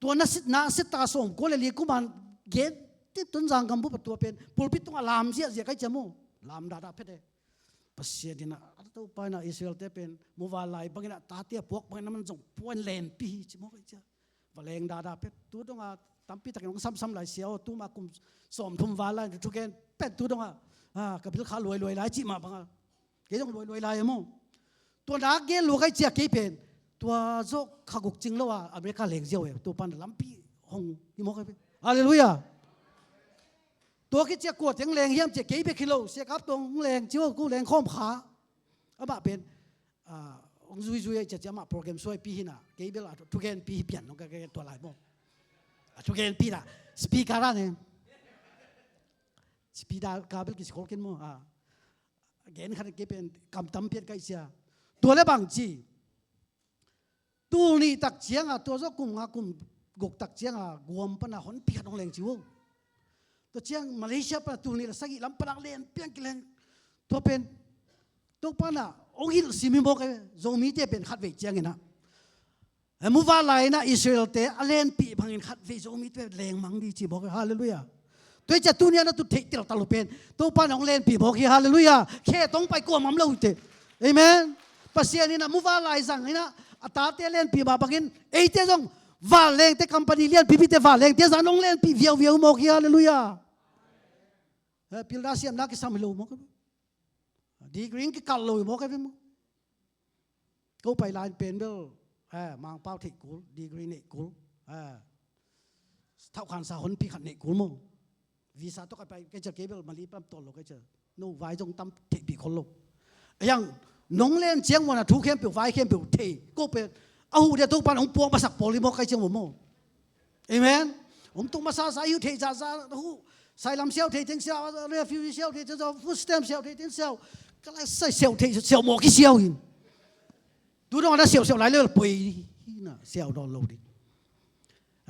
ຕົວນະສິດນາສິດຕາສອງໂກເລລີກຸມານເກນຕິດຕົນຈາງກຳບຸປະຕົວເປັນ ປູລປິດຕົງອາລາມເສຍເສຍໄກຈະໂມ ລາມດາດາເພັດເດ ປະເຊນນີ້ນະ ອາຕະໂຕປາຍນະ ອິສຣາເອລແຕ່ເປັນ ໝູ່ວານຫຼາຍບັງນະ ຕາເຕຍປວກບັງນະ ມັນຈົ່ງປ່ວນແລ່ນປີຈິໂມໄກຈະ ວະແລງດາດາເປັດ ຕູດອງອາ ຕຳປີຕະແກງສຳສຳຫຼາຍສຽວ ຕູມາກຸມສອມທຸມວາລາຍທຸແກນເປັດ ຕູດອງອາ ອາ ກະບິລຄາລວຍລວຍຫຼາຍຈິມາບັງອາ ເກຍົງລວຍລວຍຫຼາຍໂມ ຕົວນາເກນຫຼວງໄກເຈຍເກເປັນ ຕົວໂຈກຂະກຸກຈິງລະວ່າ ອາເມລິກາແລງຈຽວເອ ຕົວປານລຳປີຫ້ອງ ອີໂມໄກເປັນ ຮາເລລູຢາ ຕົວກິເຈຍກົວເຕັງແລງຮຽມເຈຍເກເບຄິໂລ ເສຍກັບຕົວແລງຈິວກູແລງຄອມຂາ ອາບະເປັນ ອ່າ ອອງຊຸຍຊຸຍຈະຈະມາໂປຣແກຣມຊ່ວຍປີຫີນາ ເກເບລອາ ທຸແກນປີປ່ຽນນ້ອງກະເກຕົວຫຼາຍບໍ່ ອາ ທຸແກນປີນາ ສະປີກາລາເນ ສະປີດາກາເບລກິສໂຄເກັນໝໍ ອາ ເກນຄັນເກເປັນກຳຕຳປ່ຽນໄກເຊຍ ຕົວແລະບາງຈີ ຕູນີ້ຕັກຈຽງອາ ຕົວຊອກກຸມງາກຸມກົກຕັກຈຽງອາ ກວມປະນາຫົນປີຂັດອອງແລງຈິວ ຕົວຈຽງມາເລເຊຍປະຕູນີ້ລະສະກິລຳປະນາເລນປ່ຽງກິແລງ ຕົວເປັນ ຕົວປານາ ອົງຫິນຊິມີໝົກ ໂຈມີເຕເປັນຂັດເວຈຽງເນ ເມື່ອວານຫຼາຍນະ ອິສຣາເອລເຕ ອາແລນປີພັງເຫັນຂັດເວໂຈມີເຕແລງມັງດີຈີບອກ ຮາເລລູຢາ ຕົວຈະຕູເນຍນະຕຸເທກຕິລະຕະລຸເປນ ຕົວປານອງແລນປີບອກ ຮາເລລູຢາ ເຂຕົງໄປກວມມຳເລີເຕ ເອເມນ ປະເຊຍນີ້ນະ ເມື່ອວານຫຼາຍສັງນີ້ນະ ອາຕາເຕແລນປີບາບັງເຫັນ ເອເຕຊົງ ວາແລງເຕກຳປະນີລຽນປີປີເຕວາແລງເຕສັນອງແລນປີວຽວວຽວມອກ ຮາເລລູຢາ ເອີ ປິລະດາຊຽມນາກິສາມິໂລມອກ ດີກຣີງກິກາໂລມອກ ເອີ ເຂົ້າໄປລາຍເປັນເດີ ເອີ ມາງປາວເທກຸລ ດີກຣີເນກຸລ ເອີ ເທົ່າຄານສາຫົນປີຂັດເນກຸລໂມ ວີຊາຕົກໄປ ໄກຈະເກເບລມາລີປຳຕົນໂລ ໄກຈະໂນວາຍຈົ່ງຕຳເທປີຄົນໂລ ອາຍັງ ນົງແລນຈຽງວັນນະ ທູເຄມປິວ ວາຍເຄມປິວ ເທໂກເປ ອາຫູເດຕຸປານອົງປວງປະສັກໂປລິໂມ ໄກຈະໂມໂມ ເອເມນ ອົງຕຸມາຊາສາຍຢູເທຈາສາຫູ ສາຍລຳຊຽວເທເຕັນຊຽວ ເຣຟິວຊີຊຽວເທເຕັນຊຽວ ຟູສະແຕມຊຽວເທເຕັນຊຽວ ກະລາຍໃສ່ຊຽວເທຊຽວໝໍກິຊຽວອີ ດູດອງນະ ສຽວໆຫຼາຍເລີ ປົຍນະ ສຽວດອນໂລດີ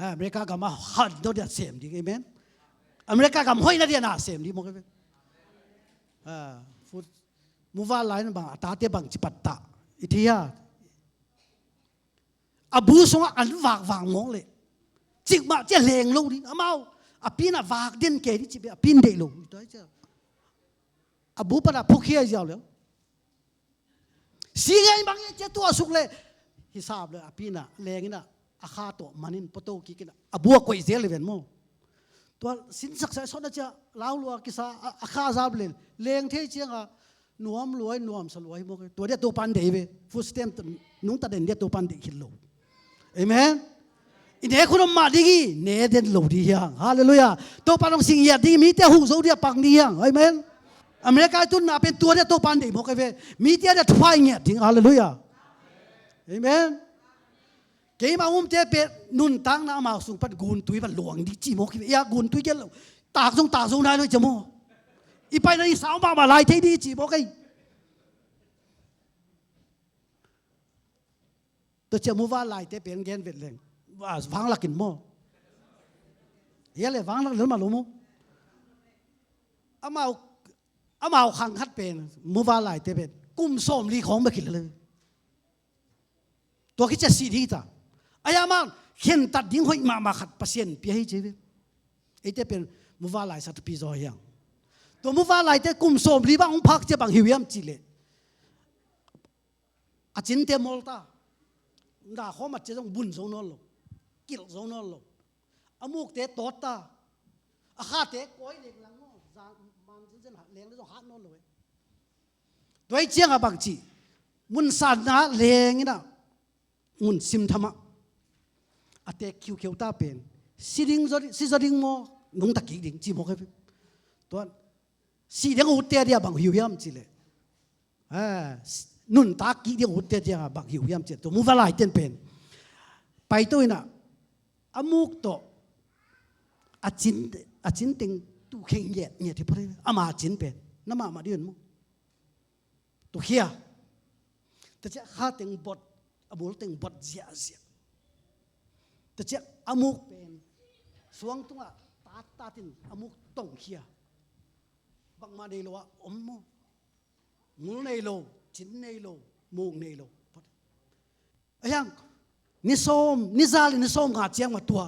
ອາເມລິກາກະມາຫັນໂດດເດດເຊມດີ ເອເມນ ອາເມລິກາກະມາຫ້ອຍນະເດນາເຊມດີໝົດ ອາ ຟູດ ໝູ່ວານຫຼາຍນະ ບາງອາຕາເຕບັງຈິປັດຕະ ອິທິຍາ ອາບູຊົງອາອັນວາກວາງມອງເລ ຈິກມາເຈເລງໂລດີ ອາມາວ ອາປີນະວາກເດັ່ນເກດີຈິເປ ອາປີນເດໂລ ອາບູປະດາຜູ້ເຄຍຢາວເລີຍ ຊິໄງບັງເອເຈຕົວສຸກເລ ຮິຊາບເລີຍ ອາປີນະ ແລງນະ ອາຄາໂຕມານິນ ປະໂຕກິກນະ ອາບົວກົຍເຊເລເວັນໂມ ຕົວສິນສັກໄສຊອນນະຈະ ລາວລວກິສາ ອາຄາຊາບເລ ແລງເທຈຽງອາ ນວມລວຍ ນວມສະຫຼວຍ ໂມກເກ ຕົວເດໂຕປານເດເວ ຟຸດສະເຕັມ ນຸງຕາເດັນເດໂຕປານເດ ຄິດໂລ ເອເມນ. ອີເນຄຸນມາດີກີ ເນເດັນໂລດີຮຽງ ຮາເລລູຢາ. ໂຕປານອງຊິງເຫຍດດີ ມີເຕຍຫູໂຊເດຍປັງດີຮຽງ ເອເມນ. ອາເມລິກາຕຸນນາເປັນຕົວເດໂຕປານເດ ໂມກເກເວ ມີເຕຍເດທະພາຍເຫຍດດີ ຮາເລລູຢາ ເອເມນ. ເກມາອຸມເຈເປດນຸນຕາງນາມາສຸງປັນກຸນຕຸຍບັນຫຼວງດີຈີໂມກເກເວ ຢາກຸນຕຸຍເກລ ຕາກຊົງຕາກຊົງໄດ້ເລີຍຈະໂມ. ອີໄປໃນສາວມາມາລາຍເທດີຈີໂມກເກ ຕົວເຈຍມູວາລາຍເຕເປັນແກນເວັດແລງ ວ່າຟັງລະກິນໝໍ ເຮເລຟັງລະເລີມາໂລໂມ ອາມາວ ອາມາວຄັງຄັດເປັນ ມູວາລາຍເຕເປັນ ກຸມໂສມລີຂອງມາກິນເລີຍ ຕົວຄິດຈະຊິດີຕາ ອາຍາມານ ເຂັນຕັດດິງຫົຍມາມາຂັດປະເຊັນເປີຍໃຫ້ເຈເວ ເອເຕເປັນ ມູວາລາຍສັດປີຊອຍຍັງ ຕົວມູວາລາຍເຕກຸມໂສມລີບາງອົງພັກຈະບັງຫິວຍາມຈີເລ ອາຈິນເຕມໍລຕາ ນາຂໍມັດເຈຈົງບຸນຊົງນອນໂລ ກິລຊົງນອນໂລ ອາມູກເຕໂຕດຕາ ອາຄາເຕກອຍເລງຫຼັງນອນ ສາມານເຊັ່ນເຊັ່ນແລງແລະຈອງຫານອນໂລ ໂດຍຈຽງອາບັງຈີ ມຸນສານນາແລງນີ້ນະ ມຸນຊິມທຳມະ ອາເຕຄິວເຂວຕາເປັນ ຊິດິງ ຊິຈະດິງມໍ ນຸງຕະກີດິງ ຈີມໍເຄີຍ ຕົວ ສີແດງອູເຕດຽບັງຫິວຍາມຈີເລ ອາ ນຸນຕາກີດຽງອຸເຕດຽບັກຫິວຍາມເຈັດໂຕ ມູວາລາຍເຕັນເປັນ ໄປໂຕຍນະ ອາມູກໂຕ ອາຈິນ ອາຈິນເຕັງ ຕູເຂັງແຍດ ເງຍທີ່ພະເລ ອາມາຈິນເປັນ ນະມາມາເດືອນໂມ ຕູເຂຍ ຕະຈະຄາເຕັງບົດ ອາບູເຕັງບົດເຈຍເຈຍ ຕະຈະອາມູກເປັນ ສວງຕຸງອາ ຕາດຕາຕິນ ອາມູກຕົງເຂຍ ບັກມາເດໂລອາ ອົມໂມ ງູເນໂລ ຈິນເນໂລ ມູກເນໂລ ອາຍັງ ນິໂຊມ ນິຊາລິ ນິໂຊມ ງາຈຽງມາຕົວ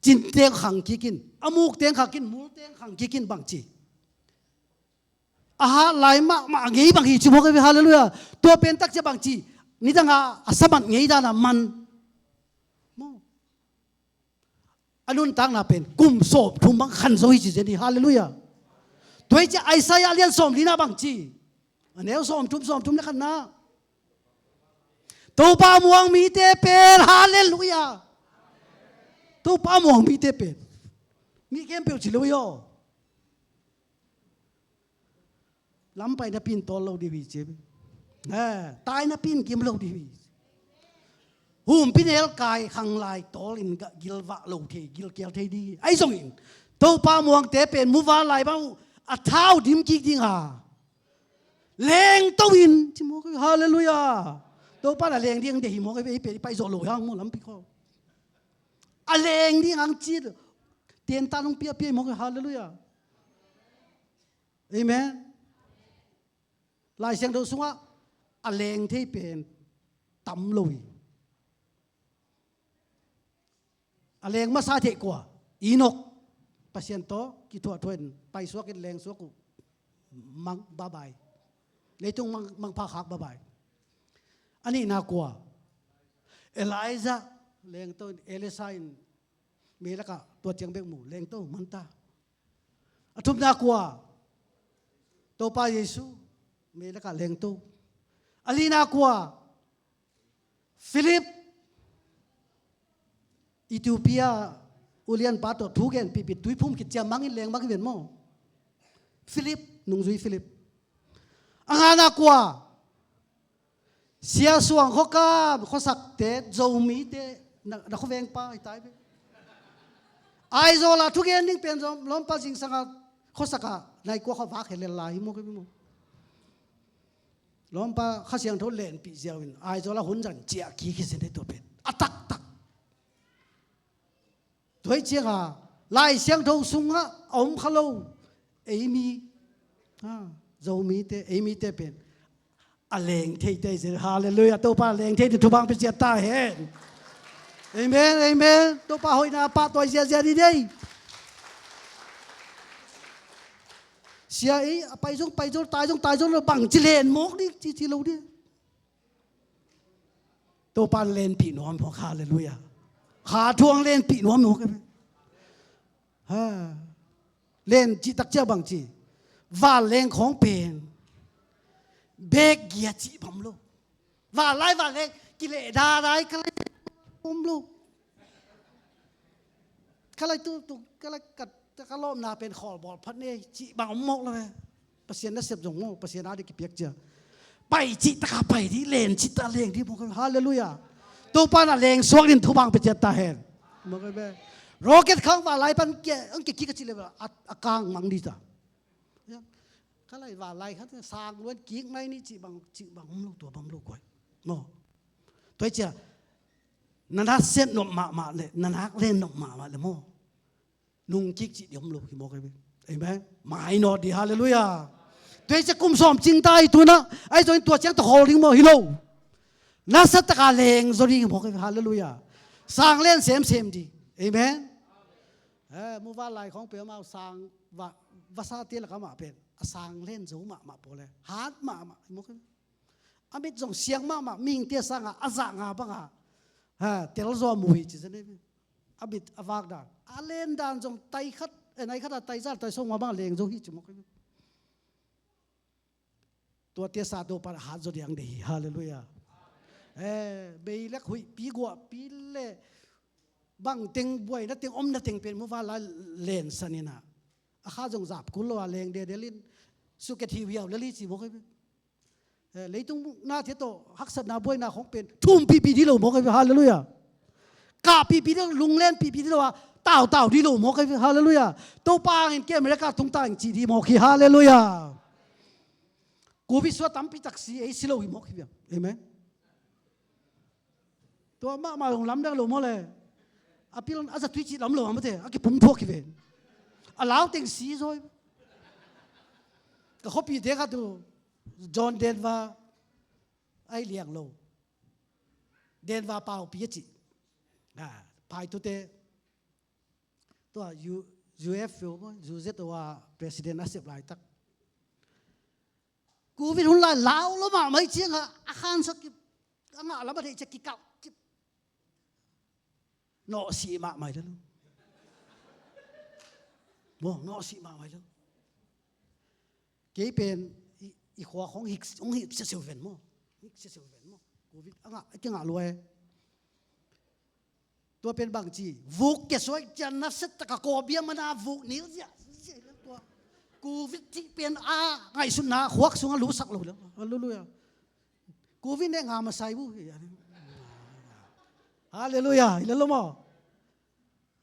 ຈິນເຕັງຂັງກີກິນ ອາມູກເຕັງຂັງກິນ ມູເຕັງຂັງກີກິນ ບັງຈີ ອາຫານຫຼາຍມາກ ມາເງຍບັງຮີ ຈິໂມກເກ ຮາເລລູຢາ ຕົວເປັນຕັກຈະບັງຈີ ນິຕັງອາ ອາສະມັດເງຍດານາມັນ ໂມ ອານຸນຕາງນາເປັນ ກຸມໂສມທຸມບັງຄັນໂຊຫິຈິເຈນີ ຮາເລລູຢາ ໂດຍຈະໄອຊາຍາລຽນໂສມລີນາບັງຈີ ອາແນວໂສມທຸມ ໂສມທຸມໃນຄັນນາ ໂຕປາມ່ວງມີເຕເປັນ ຮາເລລູຢາ ໂຕປາມ່ວງມີເຕເປັນ ມີເກມເປວຈິໂລໂຍ ລຳໄປນະປີນຕອນເລົ່າດີວີເຈ ເອີ ຕາຍນະປີນກິມເລົ່າດີວີ ຫູມພິເນລກາຍຄັງລາຍຕອລິນກະກິລວະໂລເທ ກິລແກວເທດີ ໄອຊົງອິນ ໂຕປາມ່ວງເຕເປັນ ໝູ່ວາລາຍເບົາ ອາທ້າວດິມກິກດິງຫາ ແລງຕະວິນ ຈິໂມກ ຮາເລລູຢາ ໂຕປານອາແລງດິງເດ ຫິໂມກ ໄປ ໄປ ໄປໂຊໂລຮັງໂມລຳປີຄໍ ອາແລງດິງຮັງຈີດ ເຕນຕານົງເປຍເປຍໂມກ ຮາເລລູຢາ ເອເມນ ລາຍສຽງໂດສຸງອະ ອາແລງເທເປນ ຕຳໂລຍ ອາແລງມາສາເທກວ່າ ອີນົກ ປະຊຽນໂຕ ກິທົ່ວທວນ ໄປສວກກິນແລງສວກກຸ ມັງບາບາຍ ໃນຕຸງມັງ ມັງພາຄາກບາບາຍ ອັນນີ້ນາກົວ ເອລາຍຊາ ແລງໂຕ ເອເລຊາ ເມລະກະ ຕົວຈຽງເບັກໝູ ແລງໂຕ ມັນຕາ ອະທຸມນາກົວ ໂຕປາເຢຊູ ເມລະກະແລງໂຕ ອາລີນາກົວ ຟີລິບ ອີທິໂອເປຍ ອູລຽນປາໂຕ ທູແກນປີປິດ ຕຸຍພູມກິດຈຽມ ມັງອິນແລງ ມັງອິນເວນໝໍ ຟີລິບ ນຸງຊຸຍຟີລິບ ອາງານາກົວ ເຊຍສວງ ໂຄກາ ໂຄສັກເຕ ໂຈມີເຕ ນະ ນະໂຄແວງປາ ຕາຍເປ ອາຍໂຈລາ ທຸກເອນນິງເປັນ ລອມປາຊິງສັງກະ ໂຄສັກກະ ນາຍກົວເຂົາວາກເຫັນເລນລາຍ ໂມກ ໂມ ລອມປາ ຂະສຽງໂທນແລນປີເຊຍວິນ ອາຍໂຈລາ ຮຸນຈັນ ເຈຍກີ ຄີເຊັນໄດ້ຕົວເປັນ ອາຕັກຕັກ ໂດຍຈຽງຫາ ລາຍສຽງໂທງສຸງຫະ ອອມຄາໂລ ເອມີ ອາ ໂຈມີເຕ ເອມີເຕເປັນ ອາແລງເທເຕເຊ ຮາເລລູຢາ ໂຕປາແລງເທເຕ ທຸບາງເປັນເຊຍຕາແຮນ ເອເມນ ເອເມນ ໂຕປາໂຫຍນາປາໂຕເຊຍເຊຍດີເດ ເຊຍອີ ໄປຈົງໄປຈົງຕາຍຈົງຕາຍຈົງລະບັງຈິເລນໝົກນີ້ ຈິ ຈິໂລດີ ໂຕປານແລນປີນວມ ຮາເລລູຢາ ຂາທວງແລນປີນວມ ຮາ ແລນຈິຕັກເຈຍບັງຈີ ວານແລງຂອງເປນ ເບຣກເກຍຈິບຳໂລ ວ່າໄລ່ວ່າແລງ ກິເລດາໄດ້ກະໄລບຳໂລ ກະໄລຕຸ ກະໄລກະ ກະລ້ອມນາເປັນຂໍບອກພັດເນ ຈິບຳໝົດເລີຍ. ປະຊຽນນະເຊັບຈົງໂມ ປະຊຽນອາເດກິປຽກເຈຍ ໄປຈິຕະກະໄປດີ ແລນຈິຕະແລງດີໝົດ. ຮາເລລູຢາ. ໂຕປານະແລງສວກດິນທຸບັງເປເຈຍຕາແຮນ ໂຣເກັດຄັງວ່າໄລ່ປັນເກ ອັງເກກິກະຈິເລວ ອາກາງມັງດີຕາ ກະໄລວ່າໄລ່ຄັນ ສາງລວນກິກໃນນີ້ຈິບັງ ຈິບັງໂລຕົວບັງໂລກວຍເນາະ. ຕົວເຈຍ ນະນາເຊັນນົມມະມະເລ ນະນາເລນນົມມະມະເລໂມ ນຸງກິກຈິຢົມໂລ ຫິໂມກະເວ ເອເມນ ມາຍນອດດີ ຮາເລລູຢາ. ຕົວເຈຍ ກຸມສອມຈິງຕາຍຕົວນະ ໄອໂຕຕົວຈຽງຕະໂຄລິງໂມ ຫິໂລ ນາສັດຕະກາແລງໂຈດີ ຫິໂມກະເວ ຮາເລລູຢາ. ສາງເລນເຊມເຊມດີ ເອເມນ. ເອີ ໝູ່ບ້ານຫຼາຍຂອງເປມາສາງ ວະ ວະຊາຕິລະກະມະເປັນ ອາ ສາງເລນໂຈມະມະໂປແລ ຫາດມະມະ ຫິໂມກະເວ ອາມິດຈົງຊຽງມາມາ ມິງເຕຍສາງາ ອາຈາງາບັງອາ ຮາ ເຕລະຈໍມຸຍຈິສະເນ ອາບິດອາວາກດານ ອາເລນດານຈົງໄຕຄັດ ເອ ໄນຄັດອາໄຕຈານໄຕຊົງມາບັງເລງໂຈຮີຈິໂມກ ຕົວເຕຍສາໂຕປານອາຫານໂຈດຽງເດ ຮາເລລູຢາ. ເອ ເບຍລັກຫຸຍ ປີກວາ ປີເລ ບັງເຕັງບວຍ ນະເຕັງອົມ ນະເຕັງເປັນ ໝູ່ບ້ານລາຍເລນສະເນນາ ອາຄາຈົງຈາບກຸນລະວາເລງເດເດລິນ ສຸເກທີວຽວ ລະລີຈິໂມກ ເອີ ເລີຍຕຸງໜ້າເທໂຕ ຮັກສັດໜ້າບວຍໜ້າຂອງເປັນ ທຸມປີປີດີໂລ ໝໍກະ ຮາເລລູຢາ. ກະປີປີດີໂລ ລຸງແລນປີປີດີໂລ ຕາວຕາວດີໂລ ໝໍກະ ຮາເລລູຢາ. ໂຕປາງເກມເມລິກາ ທຸງຕາງຈີດີ ໝໍກະ ຮາເລລູຢາ. ກູວິດສວດຕຳປີຕັກຊີ ເອຊິໂລ ໝໍກະ ເອເມນ. ຕົວມະມາລົງລຳດັງໂລ ໝໍກະ ອາປິລອນ ອາຈະຕຸຍຈິລຳໂລ ມະເຕ ອາກິປຸງພວກກິເວ ອາລາວເຕັງຊີໂຊຍ ກະຂໍປີເຕກະຕູ ຈອນເດນວາ ໄອລຽງໂລ ເດນວາປາວປີຈິ ອາ ພາຍຕຸເຕ ຕົວ ຢູ ຢູເອັຟ ຢູເຊັດ ວ່າ ປະຊິເດັນ ອາເຊັບ ລາຍຕັກ ກູວິດຮຸນແຮງ ລາວລະມາໄມເຈຍງ ອາຄານສະກິ ອາງະລະມາເດຈະກິກາວ ເນາະ ສີມາໃໝ່ແລ້ວ ບໍ່ ເນາະ ສີມາໃໝ່ແລ້ວ. ເກເປັນ ອີ ອີຂວາຂອງຮິກ ຂອງຣິກເຊເຊວເວັນ ບໍ່ ຣິກເຊເຊວເວັນ ບໍ່ ກູວິດ ອາງະ ອາກິງະລວຍ ຕົວເປັນບັງຈີ ວຸກເກສວຍ ຈະນະເຊຕະກະ ໂກເບຍມະນາ ວຸກນິວເຊຍ ຕົວ ກູວິດທີ່ເປັນອາ ໄງສຸນນາ ຄວັກສຸງ ອາລູສັກໂລ ເລ ອາລູລູຢາ ກູວິດເນງາມາໃສ່ບຸ ຮາເລລູຢາ ເລໂລມອ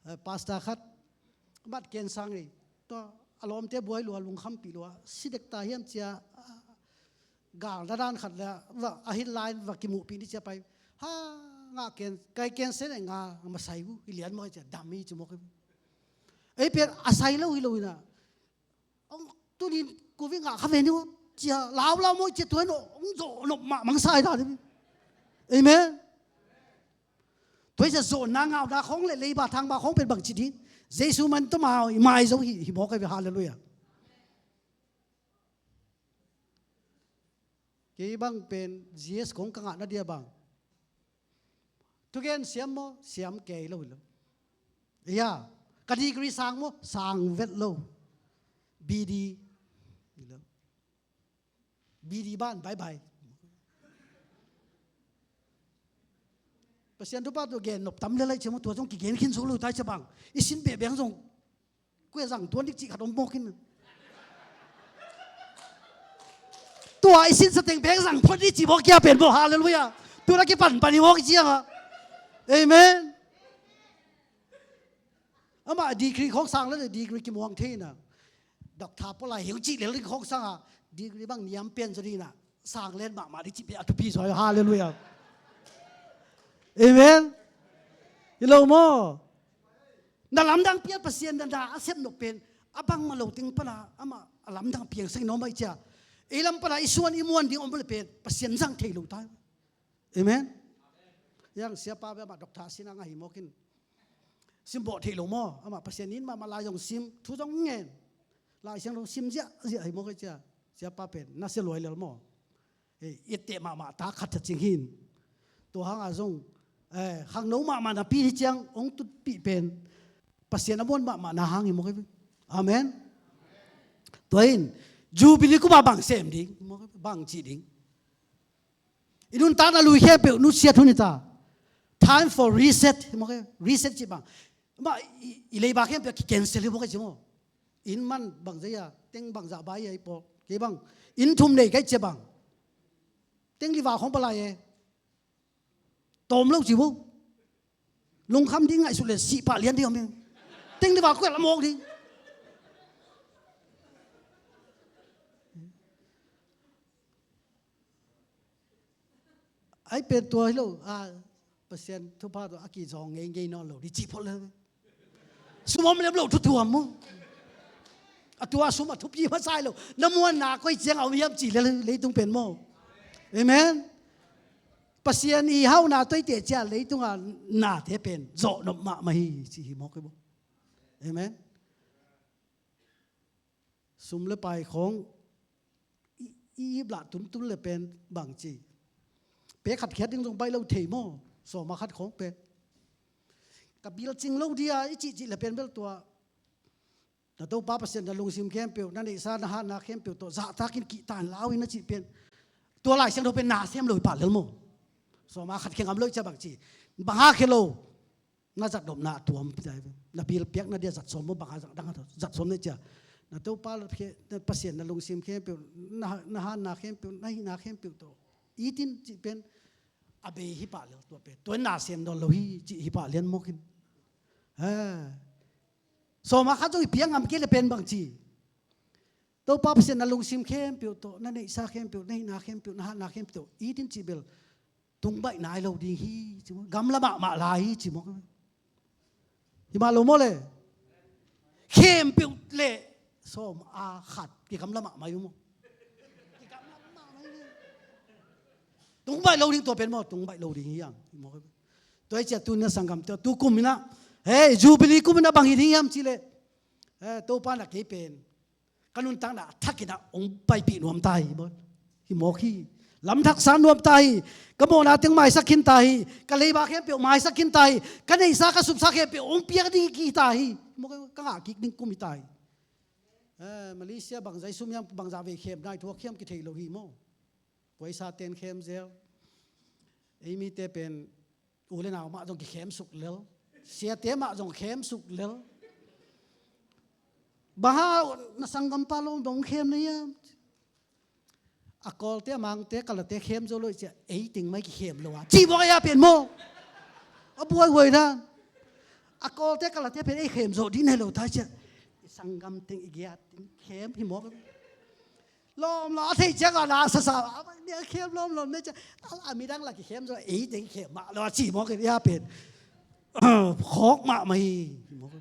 ເອີ ປາສຕາຄັດ ບັດເກນສັງອີ ຕົວອາລອມເຕບວຍ ຫຼືວ່າລຸງຄຳປີ ຫຼືວ່າ ຊິເດັກຕາຮຽມເຈຍ ກາລະດານຂັດລະ ວ່າອາຮິນລາຍ ວ່າກິມຸປີນີ້ຈະໄປ ຫາງາເກນ ໄກເກນເຊນງາມາໃສ່ບຸ ອີຫຼຽນມອຍຈະດຳມີຈະໝົກ ເອີຍ ເປັນອາໄສລາວອີໂລນະ ອອງຕຸນິນກູວິງາຄາເວນິວ ຈະລາວລາວມອຍຈະຕົວໂນ ໂນ ໂນມະມັງສາຍດາ ເອເມນ. ໂດຍຈະໂຊນາງາວນາຂອງເລເລບາທາງບາຂອງເປັນບັງຈິດ ເຢຊູມັນຕະມາ ມາຍໂຊຮີ ຮີ ມອກໄກ ຮາເລລູຢາ. ເກບັງເປັນ GS ຂອງກະງະນະເດຍບັງ ທຸເກນສຽມມໍ ສຽມແກໂລ ຍາ ກະດີກຣີສາງມໍ ສາງເວັດໂລ ບີດີ ບີດີບ້ານ ບາຍບາຍ ປະຊຽນທຸບາດຕົວແກນນົບຕຳເລໄລເຊມຕົວ ຈົ່ງກິເກນຄິນສູລູຕາຍສະບັງ ອີຊິນເບແບງຈົ່ງ ກວຍສັງຕົວນິກຈິຂັດອົມໂມກິນ ຕົວອີຊິນສະເຕັງແບງສັງພົນນິກຈິບໍ່ເກຍເປັນບໍ່ ຮາເລລູຢາ ຕົວລະກິປັນປານິໂມກິເຈຍ ເອເມນ. ອາມາດີກຣີຂອງສັງລະດີກຣີກິມວງເທນະ ດອກທາປະໄລເຮວຈິເລລິຂອງສັງ ດີກຣີບັງນຽມເປັນຈະດີນະ ສັງເລນມາມາດີຈິເປອາຕຸປີຊອຍ ຮາເລລູຢາ ເອເມນ. ອີໂລໂມ ນະລຳດັງປຽນປະຊຽນນະດາອາເຊັບນົບເປັນ ອາບັງມະໂລຕິງປະນາ ອາມາອາລຳດັງປຽງເສັງໂນໄມຈາ ເອລຳປະນາ ອີສວນອີມວນດິງອົມເປເປນ ປະຊຽນສັງເທໂລຕາຍ ເອເມນ. ຍັງເສຍປາແບບມາດອກທາຊິນາງາຫິໂມກິນ ຊິມບໍເທໂລມໍ ອາມາປະຊຽນນິນມາມາລາຍົງຊິມ ທູຈອງເງນ ລາຍຊຽງໂລຊິມເຈຍເຈຍຫິໂມກິນເຈຍ ເສຍປາເປັນນາເສຍລວຍເລລມໍ ເອ ເອເຕະມາມາຕາຄັດຈະຈິງຫີນ ຕົວຫາງອາຊົງ ເອ ຄັງໂນມາມານາປີທີ່ຈຽງ ອົງຕຸດປີເປັນ ປະຊຽນອາມວນມາມານາຫາງຫິໂມກ ອາເມນ. ຕົວເອງ Jubilee kum a bang sem ding, bang chi ding. Inun ta na lui khe peu nu siat hun ta. Time for reset, mo ke reset chi bang. Ma i, i lei ba khe peu ki cancel mo ke chi mo. In man bang ja ya, teng bang ja ba ya i po. Ke bang. In thum nei kai che bang. Teng li wa khong palai e. Tom lo chi bo. Lung kham ding ngai su le si pa lian ding am. Teng li wa ko la mo ding. Ai pen tua hi lo a, Pasian thupha tua a ki jong ngei ngei non lo di chi pho le. Sum om lem lo thu thuam mo. A tua sum a thup yi ma sai lo. Na muan na koi chiang au hiam chi le leitung pen mo. Amen. Pasian i hau na toi te chia leitung a na te pen. Zo no ma ma hi chi hi mo koi bo. Amen. Sum le pai khong i, i, i bla tum tum le pen bang chi. Pe khat khiat ding jong bai lo thei mo. So ma khat khong pe. Ka bil ching lo dia i chi chi le pen bel tua. Na to pa Pasian na lungsim khempeu, na nei sa na ha na khempeu to. Za ta kin ki tan lau i na chi pen. Tua lai siang do pen na sem lo i pa lel mo. So ma khat kheng am lo i cha bang chi. Bang ha khe lo. Na zat dom na tuam pi dai. Na bil piak na dia zat som mo bang ha zat dang ha zat som ne cha. Na to pa la phe, na Pasian na lungsim khempeu, na, na ha na khempeu, na hi na khempeu to. I tin chi pen a be hi pa lel tua pe. Tua na sem don lo hi chi hi pa lian mo kin. Ha. So ma khat jong i piang am ke le pen bang chi. To pa Pasian na lungsim khempeu to, na nei sa khempeu, na hi na khempeu, na ha na khempeu to. I tin chi bel. Tung bai nai lo ding hi, chi mo. Gam la ma ma lai hi, chi mo. Hi ma lo mo le. Khempeu le. Som a khat ki gam la ma mai mo. Ki gam la ma mai le. Tung bai lo ding tua pen mo, tung bai lo ding hi yang. Mo. Tua i chia tu na sanggam tua tu kum na. Hey, Jubilee kum na bang hi ding yam chi le. Eh, to pa na ke pen. Ka nun tang na thak ki na ong pai pi nuam tai bo. Hi mo ki. Lam thak san nuam tai. Ka mo na teng mai sa kin tai. Ka lei ba khempeu mai sa kin tai. Ka nei sa ka sup sa khempeu ong piak ding ki tai. Mo ka nga ki ding kum tai. Eh, Malaysia bang zai sum yam bang za ve khem nai thua khem ki thei lo hi mo. Koi sa ten khem zel. Ei mi te pen u le nau ma jong ki khem suk lel. Sia te ma jong khem suk lel. Ba ha na sanggam pa lo dong khem na yam. A kol te mang te ka la te khem zo lo sia. Ei ting mai ki khem lo wa. Chi bo ya pen mo. A buai wai na. A kol te ka la te pen ei khem zo di ne lo ta sia. Sanggam teng i giat teng khem hi mo. Lom lo thei chiang a la sa sa a ne khem lom lom ne cha a mi dang la ki khem zo ei teng khem ma lo chi mo ke ya pen. Khok ma ma hi mo ke.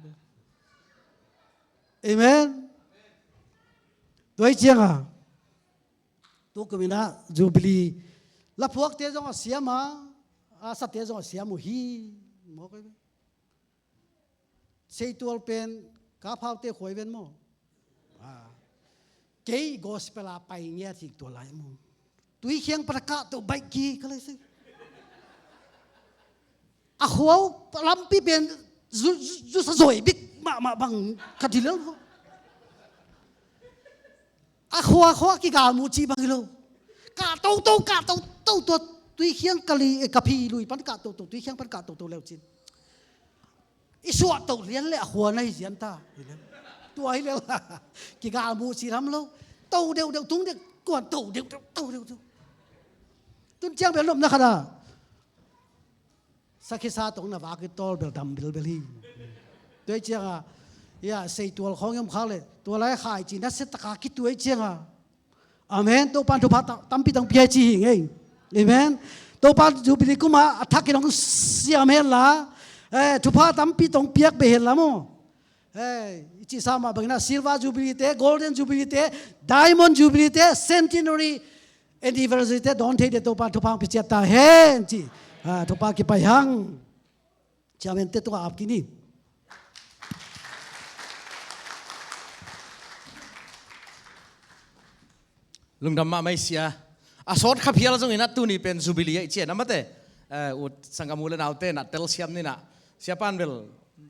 Amen. Doi chiang a. Tu ku mi na Jubilee. La phuak te jong a siam a. A sa te jong a siam u hi. Mo ke. Seitual pen ka phau te khoi ven mo. A. Kei gospel a pai nge thik tua lai mo. Tui khiang para ka to bai ki ka lai se. A khua lampi pen zu, zu, zu sa zoi bik ma, ma bang ka dilel mo. A khua khua ki ga mu chi bang lo. Ka to to ka to to to tui khiang ka li, e, ka phi lui pan ka to to tui khiang pan ka to to leu chin. I suah to lian le a khua nai zian ta. Tua hi le. Ki ga mu chi ram lo. To deu deu tung de kuan to deu deu to deu deu. Tun chiang bel nom na kha da. Sa khi sa tong na wa ki tol bel dam bel bel hi. Tuai chiang a. Ya, Seitual khong yom kha le. Tua lai khai chi na se ta ka ki tuai chiang a. Amen. To pan thupha ta, tampi tang pia chi hi ngei. Amen. To pan Jubilee kuma a thak ki nong siam hen la. Eh, thupha tampi tong piak be hen la mo. Hey, i chi sa ma bang na Silver Jubilee te, Golden Jubilee te, Diamond Jubilee te, Centenary Anniversary te, don thei de to pa thupha pi chiat ta hen chi. Ha, thupha ki pai hang. Chairman te to ap ki ni. Lungdam ma mai sia. A sot kha phial jong ina tuni pen Jubilee ai chia na mate. Eh, ut sanggam u le nau te na tel siam ni na. Sia pan bel.